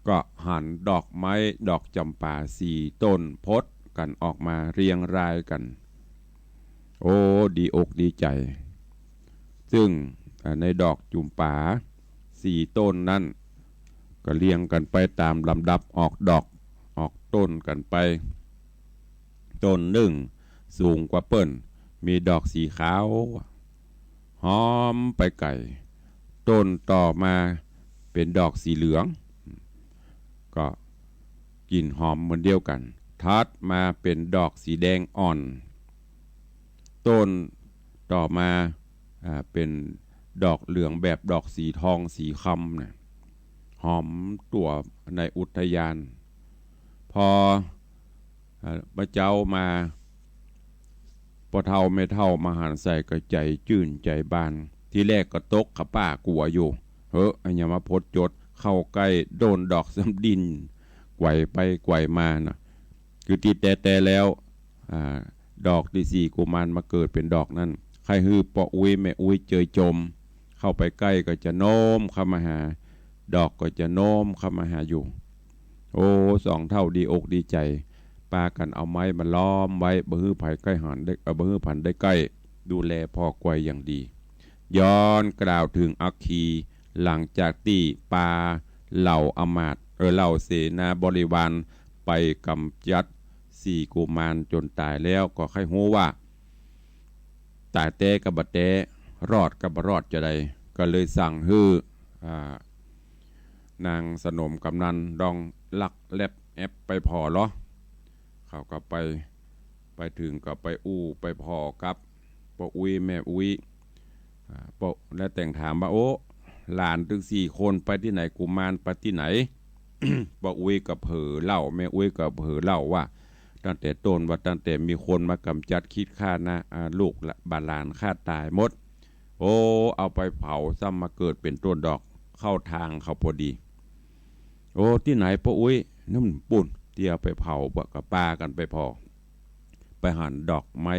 ก็หันดอกไม้ดอกจ๋ำปาสี่ต้นพดกั๋นออกมาเรียงรายกั๋น โอ้ ดีอกดีใจ๋ ซึ่ง อ่า ในดอกจ๋ำปาสี่ต้นนั้น ก็เรียงกั๋นไปต๋ามลำดับออกดอกออกต้นกั๋นไป ต้นนึ่งสูงกว่าเปิ้น มีดอกสีขาว หอมไปไก๋ ต้นต่อมาเป๋นดอกสีเหลือง ก็กลิ่นหอมเหมือนเดียวกั๋น ถัดมาเป๋นดอกสีแดงอ่อน ต้นต่อมา อ่า เป๋นดอกเหลืองแบบดอกสีทองสีคำน่ะ หอมตั๋วในอุทยาน พอ เอ่อ บ่าเจ๊ามา ป้อเฒ่าแม่เฒ่ามาหันใส่ก็ใจ๋จื้นใจ๋บาน ทีแรกก็ตกขะป๊ากั๋วอยู่ เฮ้อ อันหยังมาพดจด เข้าใก้โดนดอกซ้ำดิ้นไกว่ไปไกว่มาน่ะ คือตี้แต๊ๆ แล้ว อ่า ดอกตี้สี่กุมารมาเกิดเป๋นดอกนั้น ใค่หื้อป้ออุ๊ยแม่อุ๊ยเจยจม เข้าไปใก้ก็จะโน้มเข้ามาหา ดอกก็จะโน้มเข้ามาหาอยู่ โอ้ สองเฒ่าดีอกดีใจ๋ ปากั๋นเอาไม้มาล้อมไว้ บ่หื้อใผใก้หันได้ เอ่อ บ่หื้อใผได้ใก้ ดูแลผ่อไกวอย่างดี ย้อนกล่าวเถิงอัคคี หลังจากตี้ปาเหล่าอำมาตย์ เอ่อ เหล่าเสนาบริวารไปก๋ำจัดสี่กุมารจ๋นต๋ายแล้ว ก็ใค่ฮู้ว่า ต๋ายแต๊กับบ่แต๊ รอดกับบ่รอดจาใด ก็เลยสั่งหื้อ อ่า นางสนมกำนันดองลักแล็บแอ็บไปผ่อลอ เขาก็ไป ไปเถิงก็ไปอู้ไปผ่อกับป้ออุ๊ยแม่อุ๊ย อ่า ป้อ แล้วแต่งถามว่า โอ้ หลานตึงสี่คนไปตี้ไหน กุมารไปตี้ไหน ป้ออุ๊ยก็เผลอเล่า แม่อุ๊ยก็เผลอเล่าว่า ตั้งแต่ต้นว่าตั้งแต่มีคนมากำจัดคิดฆ่านะ อ่า ลูกละ บาหลานข้าต๋ายหมด โอ้ เอาไปเผาซ้ำมาเกิดเป๋นต้นดอก เข้าตางเขาพอดี โอ้ ตี้ไหนป้ออุ๊ย นู่นปู๊น ตี้เอาไปเผา ป้อก็ปากั๋นไปผ่อ ไปหันดอกไม้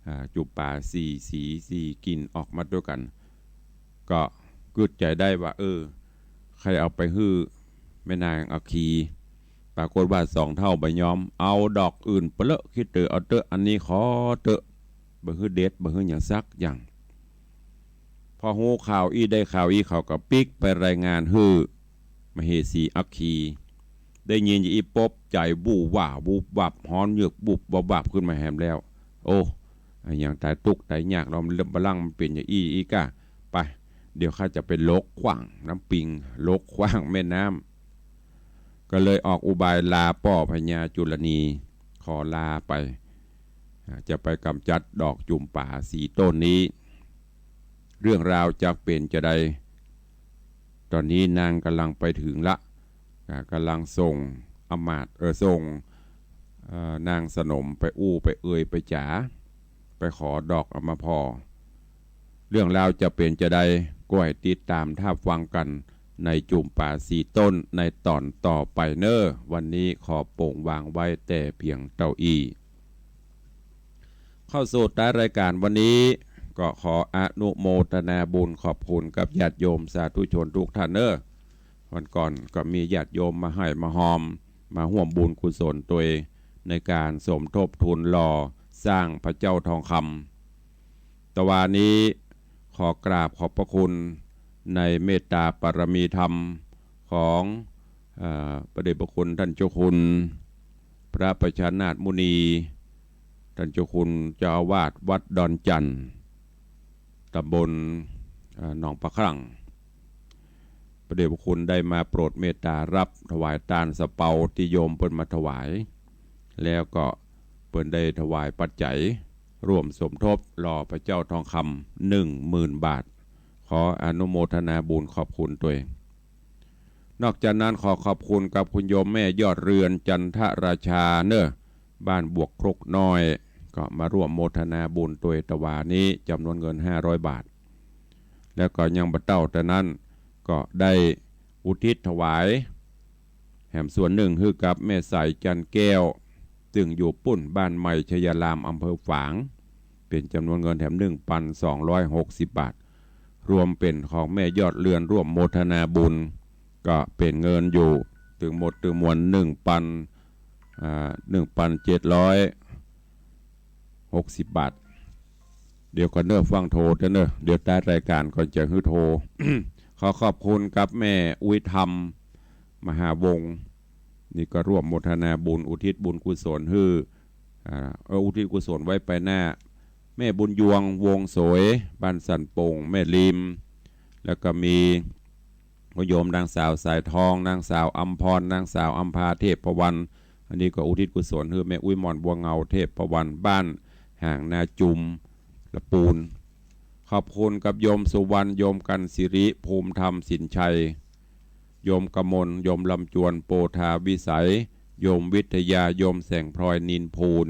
อ่า จุ่มป๋าสี่สีสี่กิ่นออกมาตวยกั๋น ก็กึ๊ดใจ๋ได้ว่า เออ ใค่เอาไปหื้อแม่นางอัคคี ปรากฏว่าสองเฒ่าบ่ยอม เอาดอกอื่นไปเลอะ คิดเต๋อเอาเต๊อะ อันนี้ขอเต๊อะ บ่หื้อเด็ด บ่หื้อหยังสักอย่าง พอฮู้ข่าวอี้ได้ข่าวอี้ เขาก็ปิ๊กไปรายงานหื้อมเหสีอัคคี ได้ยินอย่างอี้ปุ๊บ ใจ๋บู่หว่าบูบวับ ฮ้อนเยือกบุบวับวับขึ้นมาแหมแล้ว โอ้ อะหยังต๋ายตุ๊กต๋ายยาก ลำบากมันเป๋นอย่างอี้อี้ก้า ไป เดี๋ยวข้าจะไปลกขว้างน้ำปิง ลกขว้างแม่น้ำ ก็เลยออกอุบายลาป้อพญาจุลนี ขอลาไป อ่า จะไปกำจัดดอกจุ่มป๋าสี่ต้นนี้ เรื่องราวจะเป๋นจาใด ต๋อนนี้นางก่ำลังไปเถิงละ อ่า ก่ำลังส่งอำมาตย์ เออ ส่ง เอ่อ นางสนมไปอู้ไปเอยไปจ๋า ไปขอดอกเอามาผ่อ เรื่องราวจะเป๋นจาใด ก็ให้ติดต๋ามถ้าฟังกั๋นในจุ่มป๋าสี่ต้นในต๋อนต่อไปเน่อ วันนี้ขอป๋งวางไว้แต่เพียงเต้าอี้ เข้าสู่ท้ายรายก๋านวันนี้ ก็ขออนุโมทนาบุญขอบคุณกับญาติโยมสาธุชนทุกท่านเน่อ วันก่อนก็มีญาติโยมมาฮ่ำมาฮอม มาฮ่วมบุญกุศลตวยในก๋านสมทบทุนหล่อสร้างพระเจ้าทองคำ ตะวานี้ขอกราบขอบพระคุณในเมตตาปารมีธรรมของ เอ่อ พระเดชพระคุณต้านเจ้าคุณพระประชานาถมุนี ต้านเจ้าคุณเจ้าอาวาสวัดดอนจั่น ต๋ำบล เอ่อ หนองปะคลั่ง พระเดชพระคุณได้มาโปรดเมตตาฮับถวายตานซาเปาตี้โยมเปิ้นมาถวาย แล้วก็เปิ้นได้ถวายปัจจัยร่วมสมทบหล่อพระเจ้าทองคำหนึ่งหมื่นบาท ขออนุโมทนาบุญขอบคุณตวย นอกจากนั้นขอขอบคุณกับคุณโยมแม่ยอดเรือนจันทราชาเน่อ บ้านบวกครกน้อย ก็มาร่วมโมทนาบุญตวยตะวานี้จ๋ำนวนเงินห้าร้อยบาท แล้วก็ยังบ่เต้าแต่นั้น ก็ได้อุทิศถวายแหมส่วนนึ่งหื้อกับแม่ใสจันแก้ว ซึ่งอยู่ปุ้นบ้านใหม่ชัยาราม อำเภอฝาง เป๋นจ๋ำนวนเงินแหมหนึ่งปันสองร้อยหกสิบบาท รวมเป๋นของแม่ยอดเรือนร่วมโมทนาบุญ ก็เป๋นเงินอยู่ตึงหมดตึงมวลหนึ่งปัน อ่า หนึ่งปันเจ็ดร้อยหกสิบบาท เดี๋ยวก่อนเน่อ ฟังโทรเต๊อะเน่อ เดี๋ยวท้ายรายก๋านก่อนจะหื้อโทร ขอขอบคุณกับแม่อุ๊ยธรรม มหาวงศ์ นี่ก็ร่วมโมทนาบุญอุทิศบุญกุศลหื้อ อ่า เออ อุทิศกุศลไว้ไปหน้า แม่บุญยวง วงศ์โสย บ้านสันโป่ง แม่ริม แล้วก็มีคุณโยมนางสาวสายทอง นางสาวอำพร นางสาวอำภา เทพวรรณ อันนี้ก็อุทิศกุศลหื้อแม่อุ๊ยหม่อนบัวเงา เทพวรรณ บ้านหางนาจุม ละปูน ขอบคุณกับโยมสุวรรณ โยมกันสิริ ภูมิธรรม สินชัย โยมกมล โยมลำจวน โพธาวิสัย โยมวิทยา โยมแสงพลอย นินพูน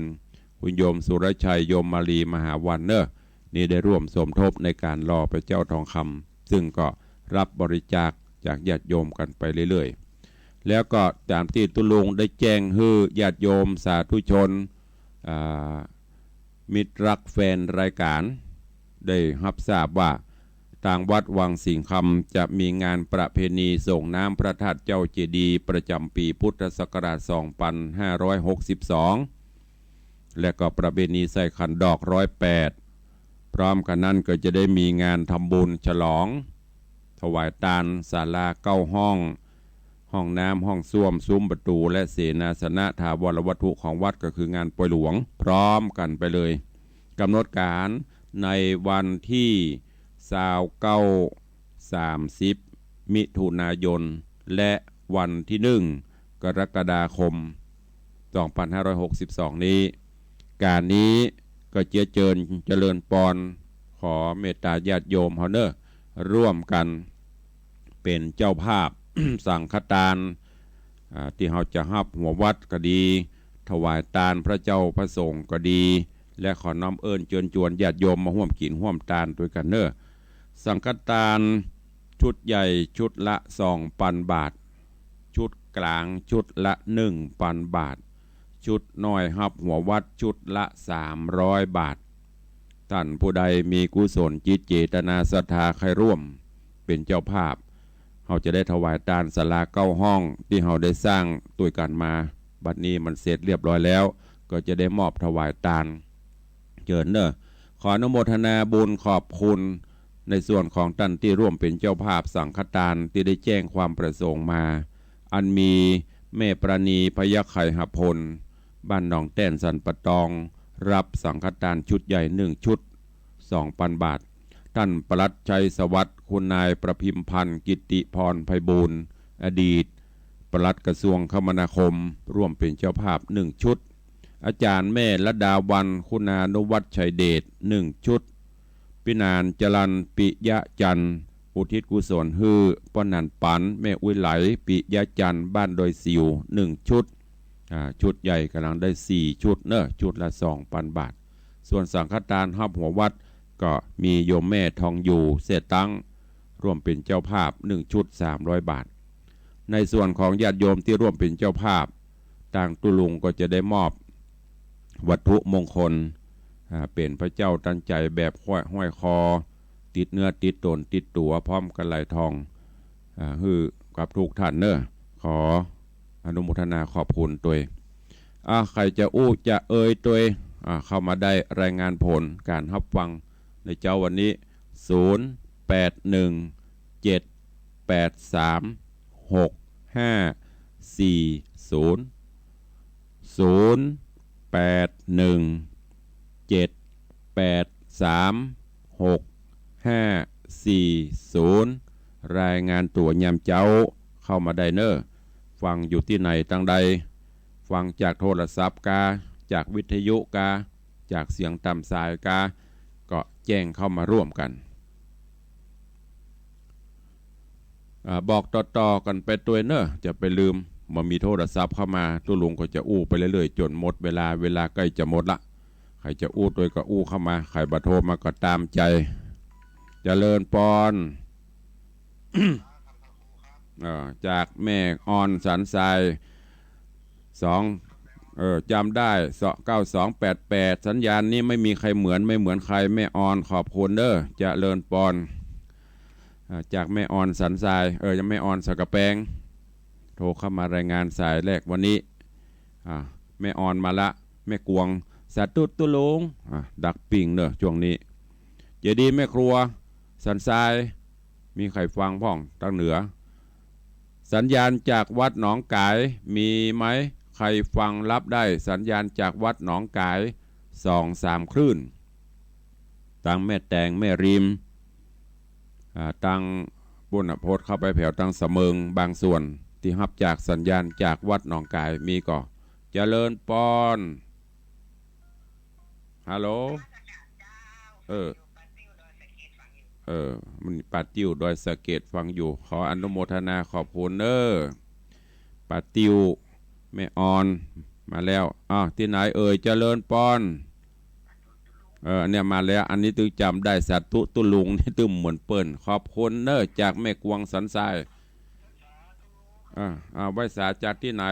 คุณโยมสุรชัย โยมมาลี มหาวันเน่อ นี่ได้ร่วมสมทบในก๋านหล่อพระเจ้าทองคำ ซึ่งก็ฮับบริจาคจากญาติโยมกั๋นไปเรื่อยๆ แล้วก็ต๋ามตี้ตุ๊ลุงได้แจ้งหื้อญาติโยมสาธุชน อ่า มิตรรักแฟนรายก๋าน ได้ฮับทราบว่า ตางวัดวังสิงห์คำจะมีงานประเพณีส่งน้ำพระธาตุเจ้าเจดีย์ประจ๋ำปี๋พุทธศักราชสองปันห้าร้อยหกสิบสอง และก็ประเพณีใส่ขันดอกร้อยแปด พร้อมกั๋นนั้นก็จะได้มีงานทำบุญฉลอง ถวายตานศาลาเก้าห้อง ห้องน้ำ ห้องส้วม ซุ้มประตู๋ และเสนาสนะถาวรวัตถุของวัด ก็คืองานปอยหลวง พร้อมกั๋นไปเลย ก๋ำหนดก๋านในวันตี้ซาวเก้า สามสิบ มิถุนายน และวันตี้หนึ่ง กรกฎาคม สองพันห้าร้อยหกสิบสอง นี้ ก๋านนี้ก็เจียเจิญเจริญปอน ขอเมตตาญาติโยมเฮาเน่อ ร่วมกั๋นเป๋นเจ้าภาพ สังฆตาน อ่า ตี้เฮาจะฮับหัววัตก็ดี ถวายตานพระเจ้าพระสงฆ์ก็ดี และขอน้อมเอิ้นเจิญจวนญาติโยมมาฮ่วมกิ๋นฮ่วมตานตวยกั๋นเน่อ สังฆตานชุดใหญ่ชุดละสองปันบาท ชุดก๋างชุดละหนึ่งปันบาท ชุดน้อยฮับหัววัตรชุดละสามร้อยบาท ต้านผู้ใดมีกุศลจิตเจตนาศรัทธาใค่ร่วมเป๋นเจ้าภาพ เฮาจะได้ถวายตานศาลาเก้าห้องตี้เฮาได้สร้างตวยกั๋นมา บัดนี้มันเสร็จเรียบร้อยแล้ว ก็จะได้มอบถวายตาน เจิญเน่อ ขออนุโมทนาบุญขอบคุณในส่วนของต้านตี้ร่วมเป๋นเจ้าภาพสังฆตานตี้ได้แจ้งความประสงค์มา อันมีแม่ปราณี พยัคฆ์ไขหพล บ้านหนองแต้น สันป่าตอง ฮับสังฆตานชุดใหญ่หนึ่งชุด สองปันบาท ต้านปลัดชัยสวัสดิ์ คุณนายประพิมพันธ์ กิตติพรไพบูลย์ อดีตปลัดกระทรวงคมนาคม ร่วมเป๋นเจ้าภาพหนึ่งชุด อาจ๋ารย์แม่ระดาวัลย์ คุณานุวัฒน์ ชัยเดช หนึ่งชุด ปี้หนาน จรัญ ปิยะจันทร์ อุทิศกุศลหื้อป้อหนานปัน แม่อุ๊ยไหล ปิยะจันทร์ บ้านดอยสิว หนึ่งชุด อ่า ชุดใหญ่ก่ำลังได้สี่ชุดเน่อ ชุดละสองปันบาท ส่วนสังฆตานฮับหัววัตรก็มีโยมแม่ทองอยู่ แซ่ตั้ง ร่วมเป๋นเจ้าภาพหนึ่งชุดสามร้อยบาท ในส่วนของญาติโยมตี้ร่วมเป๋นเจ้าภาพ ตางตุ๊ลุงก็จะได้มอบวัตถุมงคล อ่า เป๋นพระเจ้าตันใจ๋แบบห้อย ห้อยคอ ติดเนื้อติดตนติดตั๋วพร้อมกับไหล่ทอง อ่า หื้อกับทุกท่านเน่อ ขออนุโมทนาขอบคุณตวย อ่า ใผจะอู้จะเอ่ยตวย อ่า เข้ามาได้รายงานผลก๋านฮับฟังในเจ๊าวันนี้ ศูนย์ แปด หนึ่ง เจ็ด แปด สาม หก ห้า สี่ ศูนย์ ศูนย์ แปด หนึ่ง เจ็ด แปด สาม หก ห้า สี่ ศูนย์ รายงานตั๋วยามเจ๊าเข้ามาได้เน่อ ฟังอยู่ตี้ไหนตังใด ฟังจากโทรศัพท์กา จากวิทยุกา จากเสียงต๋ามสายกา ก็แจ้งเข้ามาร่วมกั๋น อ่า บอกต่อๆ กั๋นไปตวยเน่อ จะไปลืม บ่มีโทรศัพท์เข้ามา ตุ๊ลุงก็จะอู้ไปเรื่อยๆ จ๋นหมดเวลา เวลาใก้จะหมดละ ใผจะอู้ตวยก็อู้เข้ามา ใผบ่โทรมาก็ต๋ามใจ๋ เจริญปอน เอ่อ จากแม่ออนสันทราย สอง เอ่อ จ๋ำได้ สอง เก้า สอง แปด แปด สัญญาณนี้ไม่มีใครเหมือน ไม่เหมือนใคร แม่ออน ขอบคุณเน่อ เจริญปอน อ่า จากแม่ออนสันทราย เออ ยังแม่ออนสันกำแปง โทรเข้ามารายงานสายแรกวันนี้ อ่า แม่ออนมาละ แม่กวง สาธุตุ๊ลุง อ่า ดักปิ้งเน่อ ช่วงนี้ เจดีย์แม่ครัว สันทราย มีใผฟังพ่อง ตางเหนือ สัญญาณจากวัดหนองก๋าย มีไหม ใผฟังฮับได้ สัญญาณจากวัดหนองก๋าย สองสามคลื่น ตางแม่แตง แม่ริม อ่า ตางปุ้นน่ะ โพสต์เข้าไปแผวตางสะเมิง บางส่วน ตี้ฮับจากสัญญาณจากวัดหนองก๋าย มีก่อ เจริญปอน ฮัลโหล เออ เออ มันป่าติ้วดอยสะเก็ดฟังอยู่ ขออนุโมทนาขอบคุณเน่อ ป่าติ้ว แม่ออน มาแล้ว อ้าว ตี้ไหนเอ่ย เจริญปอน เออ อันเนี้ยมาแล้ว อันนี้ตึงจ๋ำได้ สาธุตุ๊ลุง นี่ตึงเหมือนเปิ้น ขอบคุณเน่อ จากแม่กวงสันทราย อ่า อ่า ไหว้สาจากตี้ไหน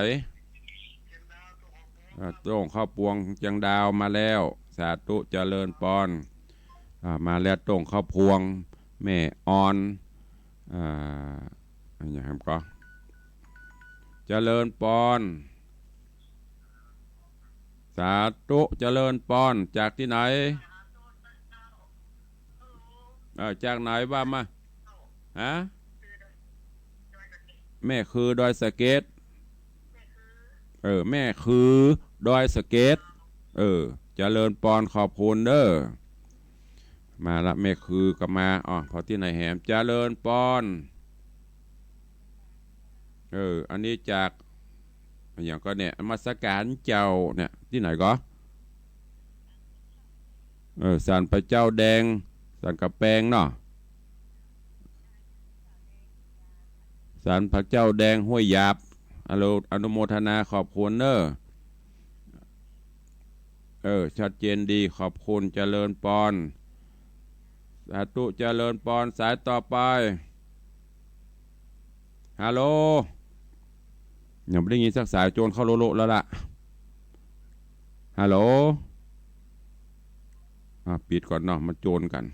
อ่า โต้งข้าวปวงเจียงดาวมาแล้ว สาธุเจริญปอน อ่า มาแล้วโต้งข้าวพวง แม่ออน อ่า อันนี้ครับก็ เจริญปอน สาธุเจริญปอน จากตี้ไหน เออ จากไหนว่ามา ฮะ แม่คือดอยสะเก็ด เออ แม่คือดอยสะเก็ด เออ เจริญปอน ขอบคุณเน่อ มาละ แม่คือก็มา อ้อ พอตี้ไหนแหม เจริญปอน เออ อันนี้จาก อะหยังก่อเนี่ย นมัสก๋านเจ้าเนี่ย ตี้ไหนก่อ เออ ศาลพระเจ้าแดง ศาลกำแปงเนาะ ศาลพระเจ้าแดงห้วยหยาบ อนุ อนุโมทนาขอบคุณเน้อ เออ ชัดเจนดี ขอบคุณ เจริญปอน สาธุ เจริญปอน สายต่อไป ฮัลโหล ยังบ่ได้ยินสักสาย โจรเข้าโลโลแล้วล่ะ ฮัลโหล อ่ะ ปิดก่อนเนาะ มันโจรกั๋น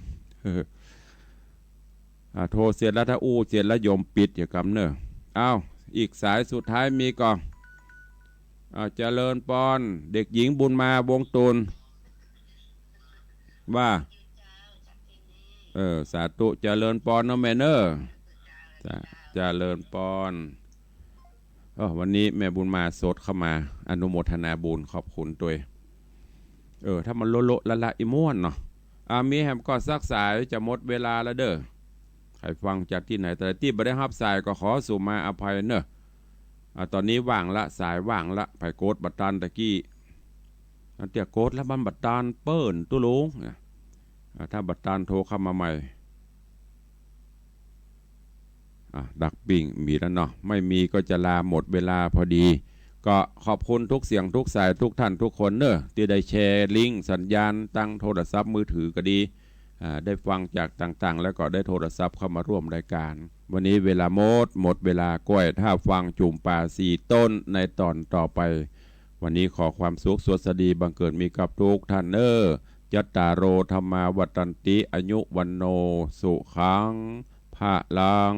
อ่ะ โทรเสร็จแล้ว ถ้าอู้เสร็จแล้วโยมปิด อย่ากำเน้อ อ้าว อีกสายสุดท้ายมีก่อ อ้าว เจริญปอน เด็กหญิงบุญมา วงตูน ว่า เออ สาธุ เจริญปอนเนาะแม่เน้อ จ้ะ เจริญปอน เออ วันนี้แม่บุญมาสดเข้ามา อนุโมทนาบุญ ขอบคุณตวย เออ ถ้ามันโละๆ ละๆ อี่ม่วนเนาะ อ่า มีแหมก่อสักสาย จะหมดเวลาแล้วเด้อ ใผฟังจากตี้ไหน แต่ตี้บ่ได้ฮับสายก็ขอสุมาอภัยเน้อ อ่า ต๋อนนี้ว่างละ สายว่างละ ใผกดบ่ตันตะกี้ อันเตี้ยกดแล้วมันบ่ตันเปิ้นตุ๊ลุง อ่า ถ้าบ่ตันโทรเข้ามาใหม่ อ่ะ ดักปิ้งมีแล้วเนาะ ไม่มีก็จะลา หมดเวลาพอดี ก็ขอบคุณทุกเสียงทุกสายทุกท่านทุกคนเน้อ ตี้ได้แชร์ลิงก์สัญญาณตังโทรศัพท์มือถือก็ดี อ่า ได้ฟังจากต่างๆ แล้วก็ได้โทรศัพท์เข้ามาร่วมรายก๋าน วันนี้เวลาหมด หมดเวลาก้อย ถ้าฟังจุ่มป่าสี่ต้นในต๋อนต่อไป วันนี้ขอความสุขสวัสดีบังเกิดมีกับทุกท่านเน้อ จัตตาโร ธัมมา วัฑฒันติ อายุ วัณโณ สุขัง พะลัง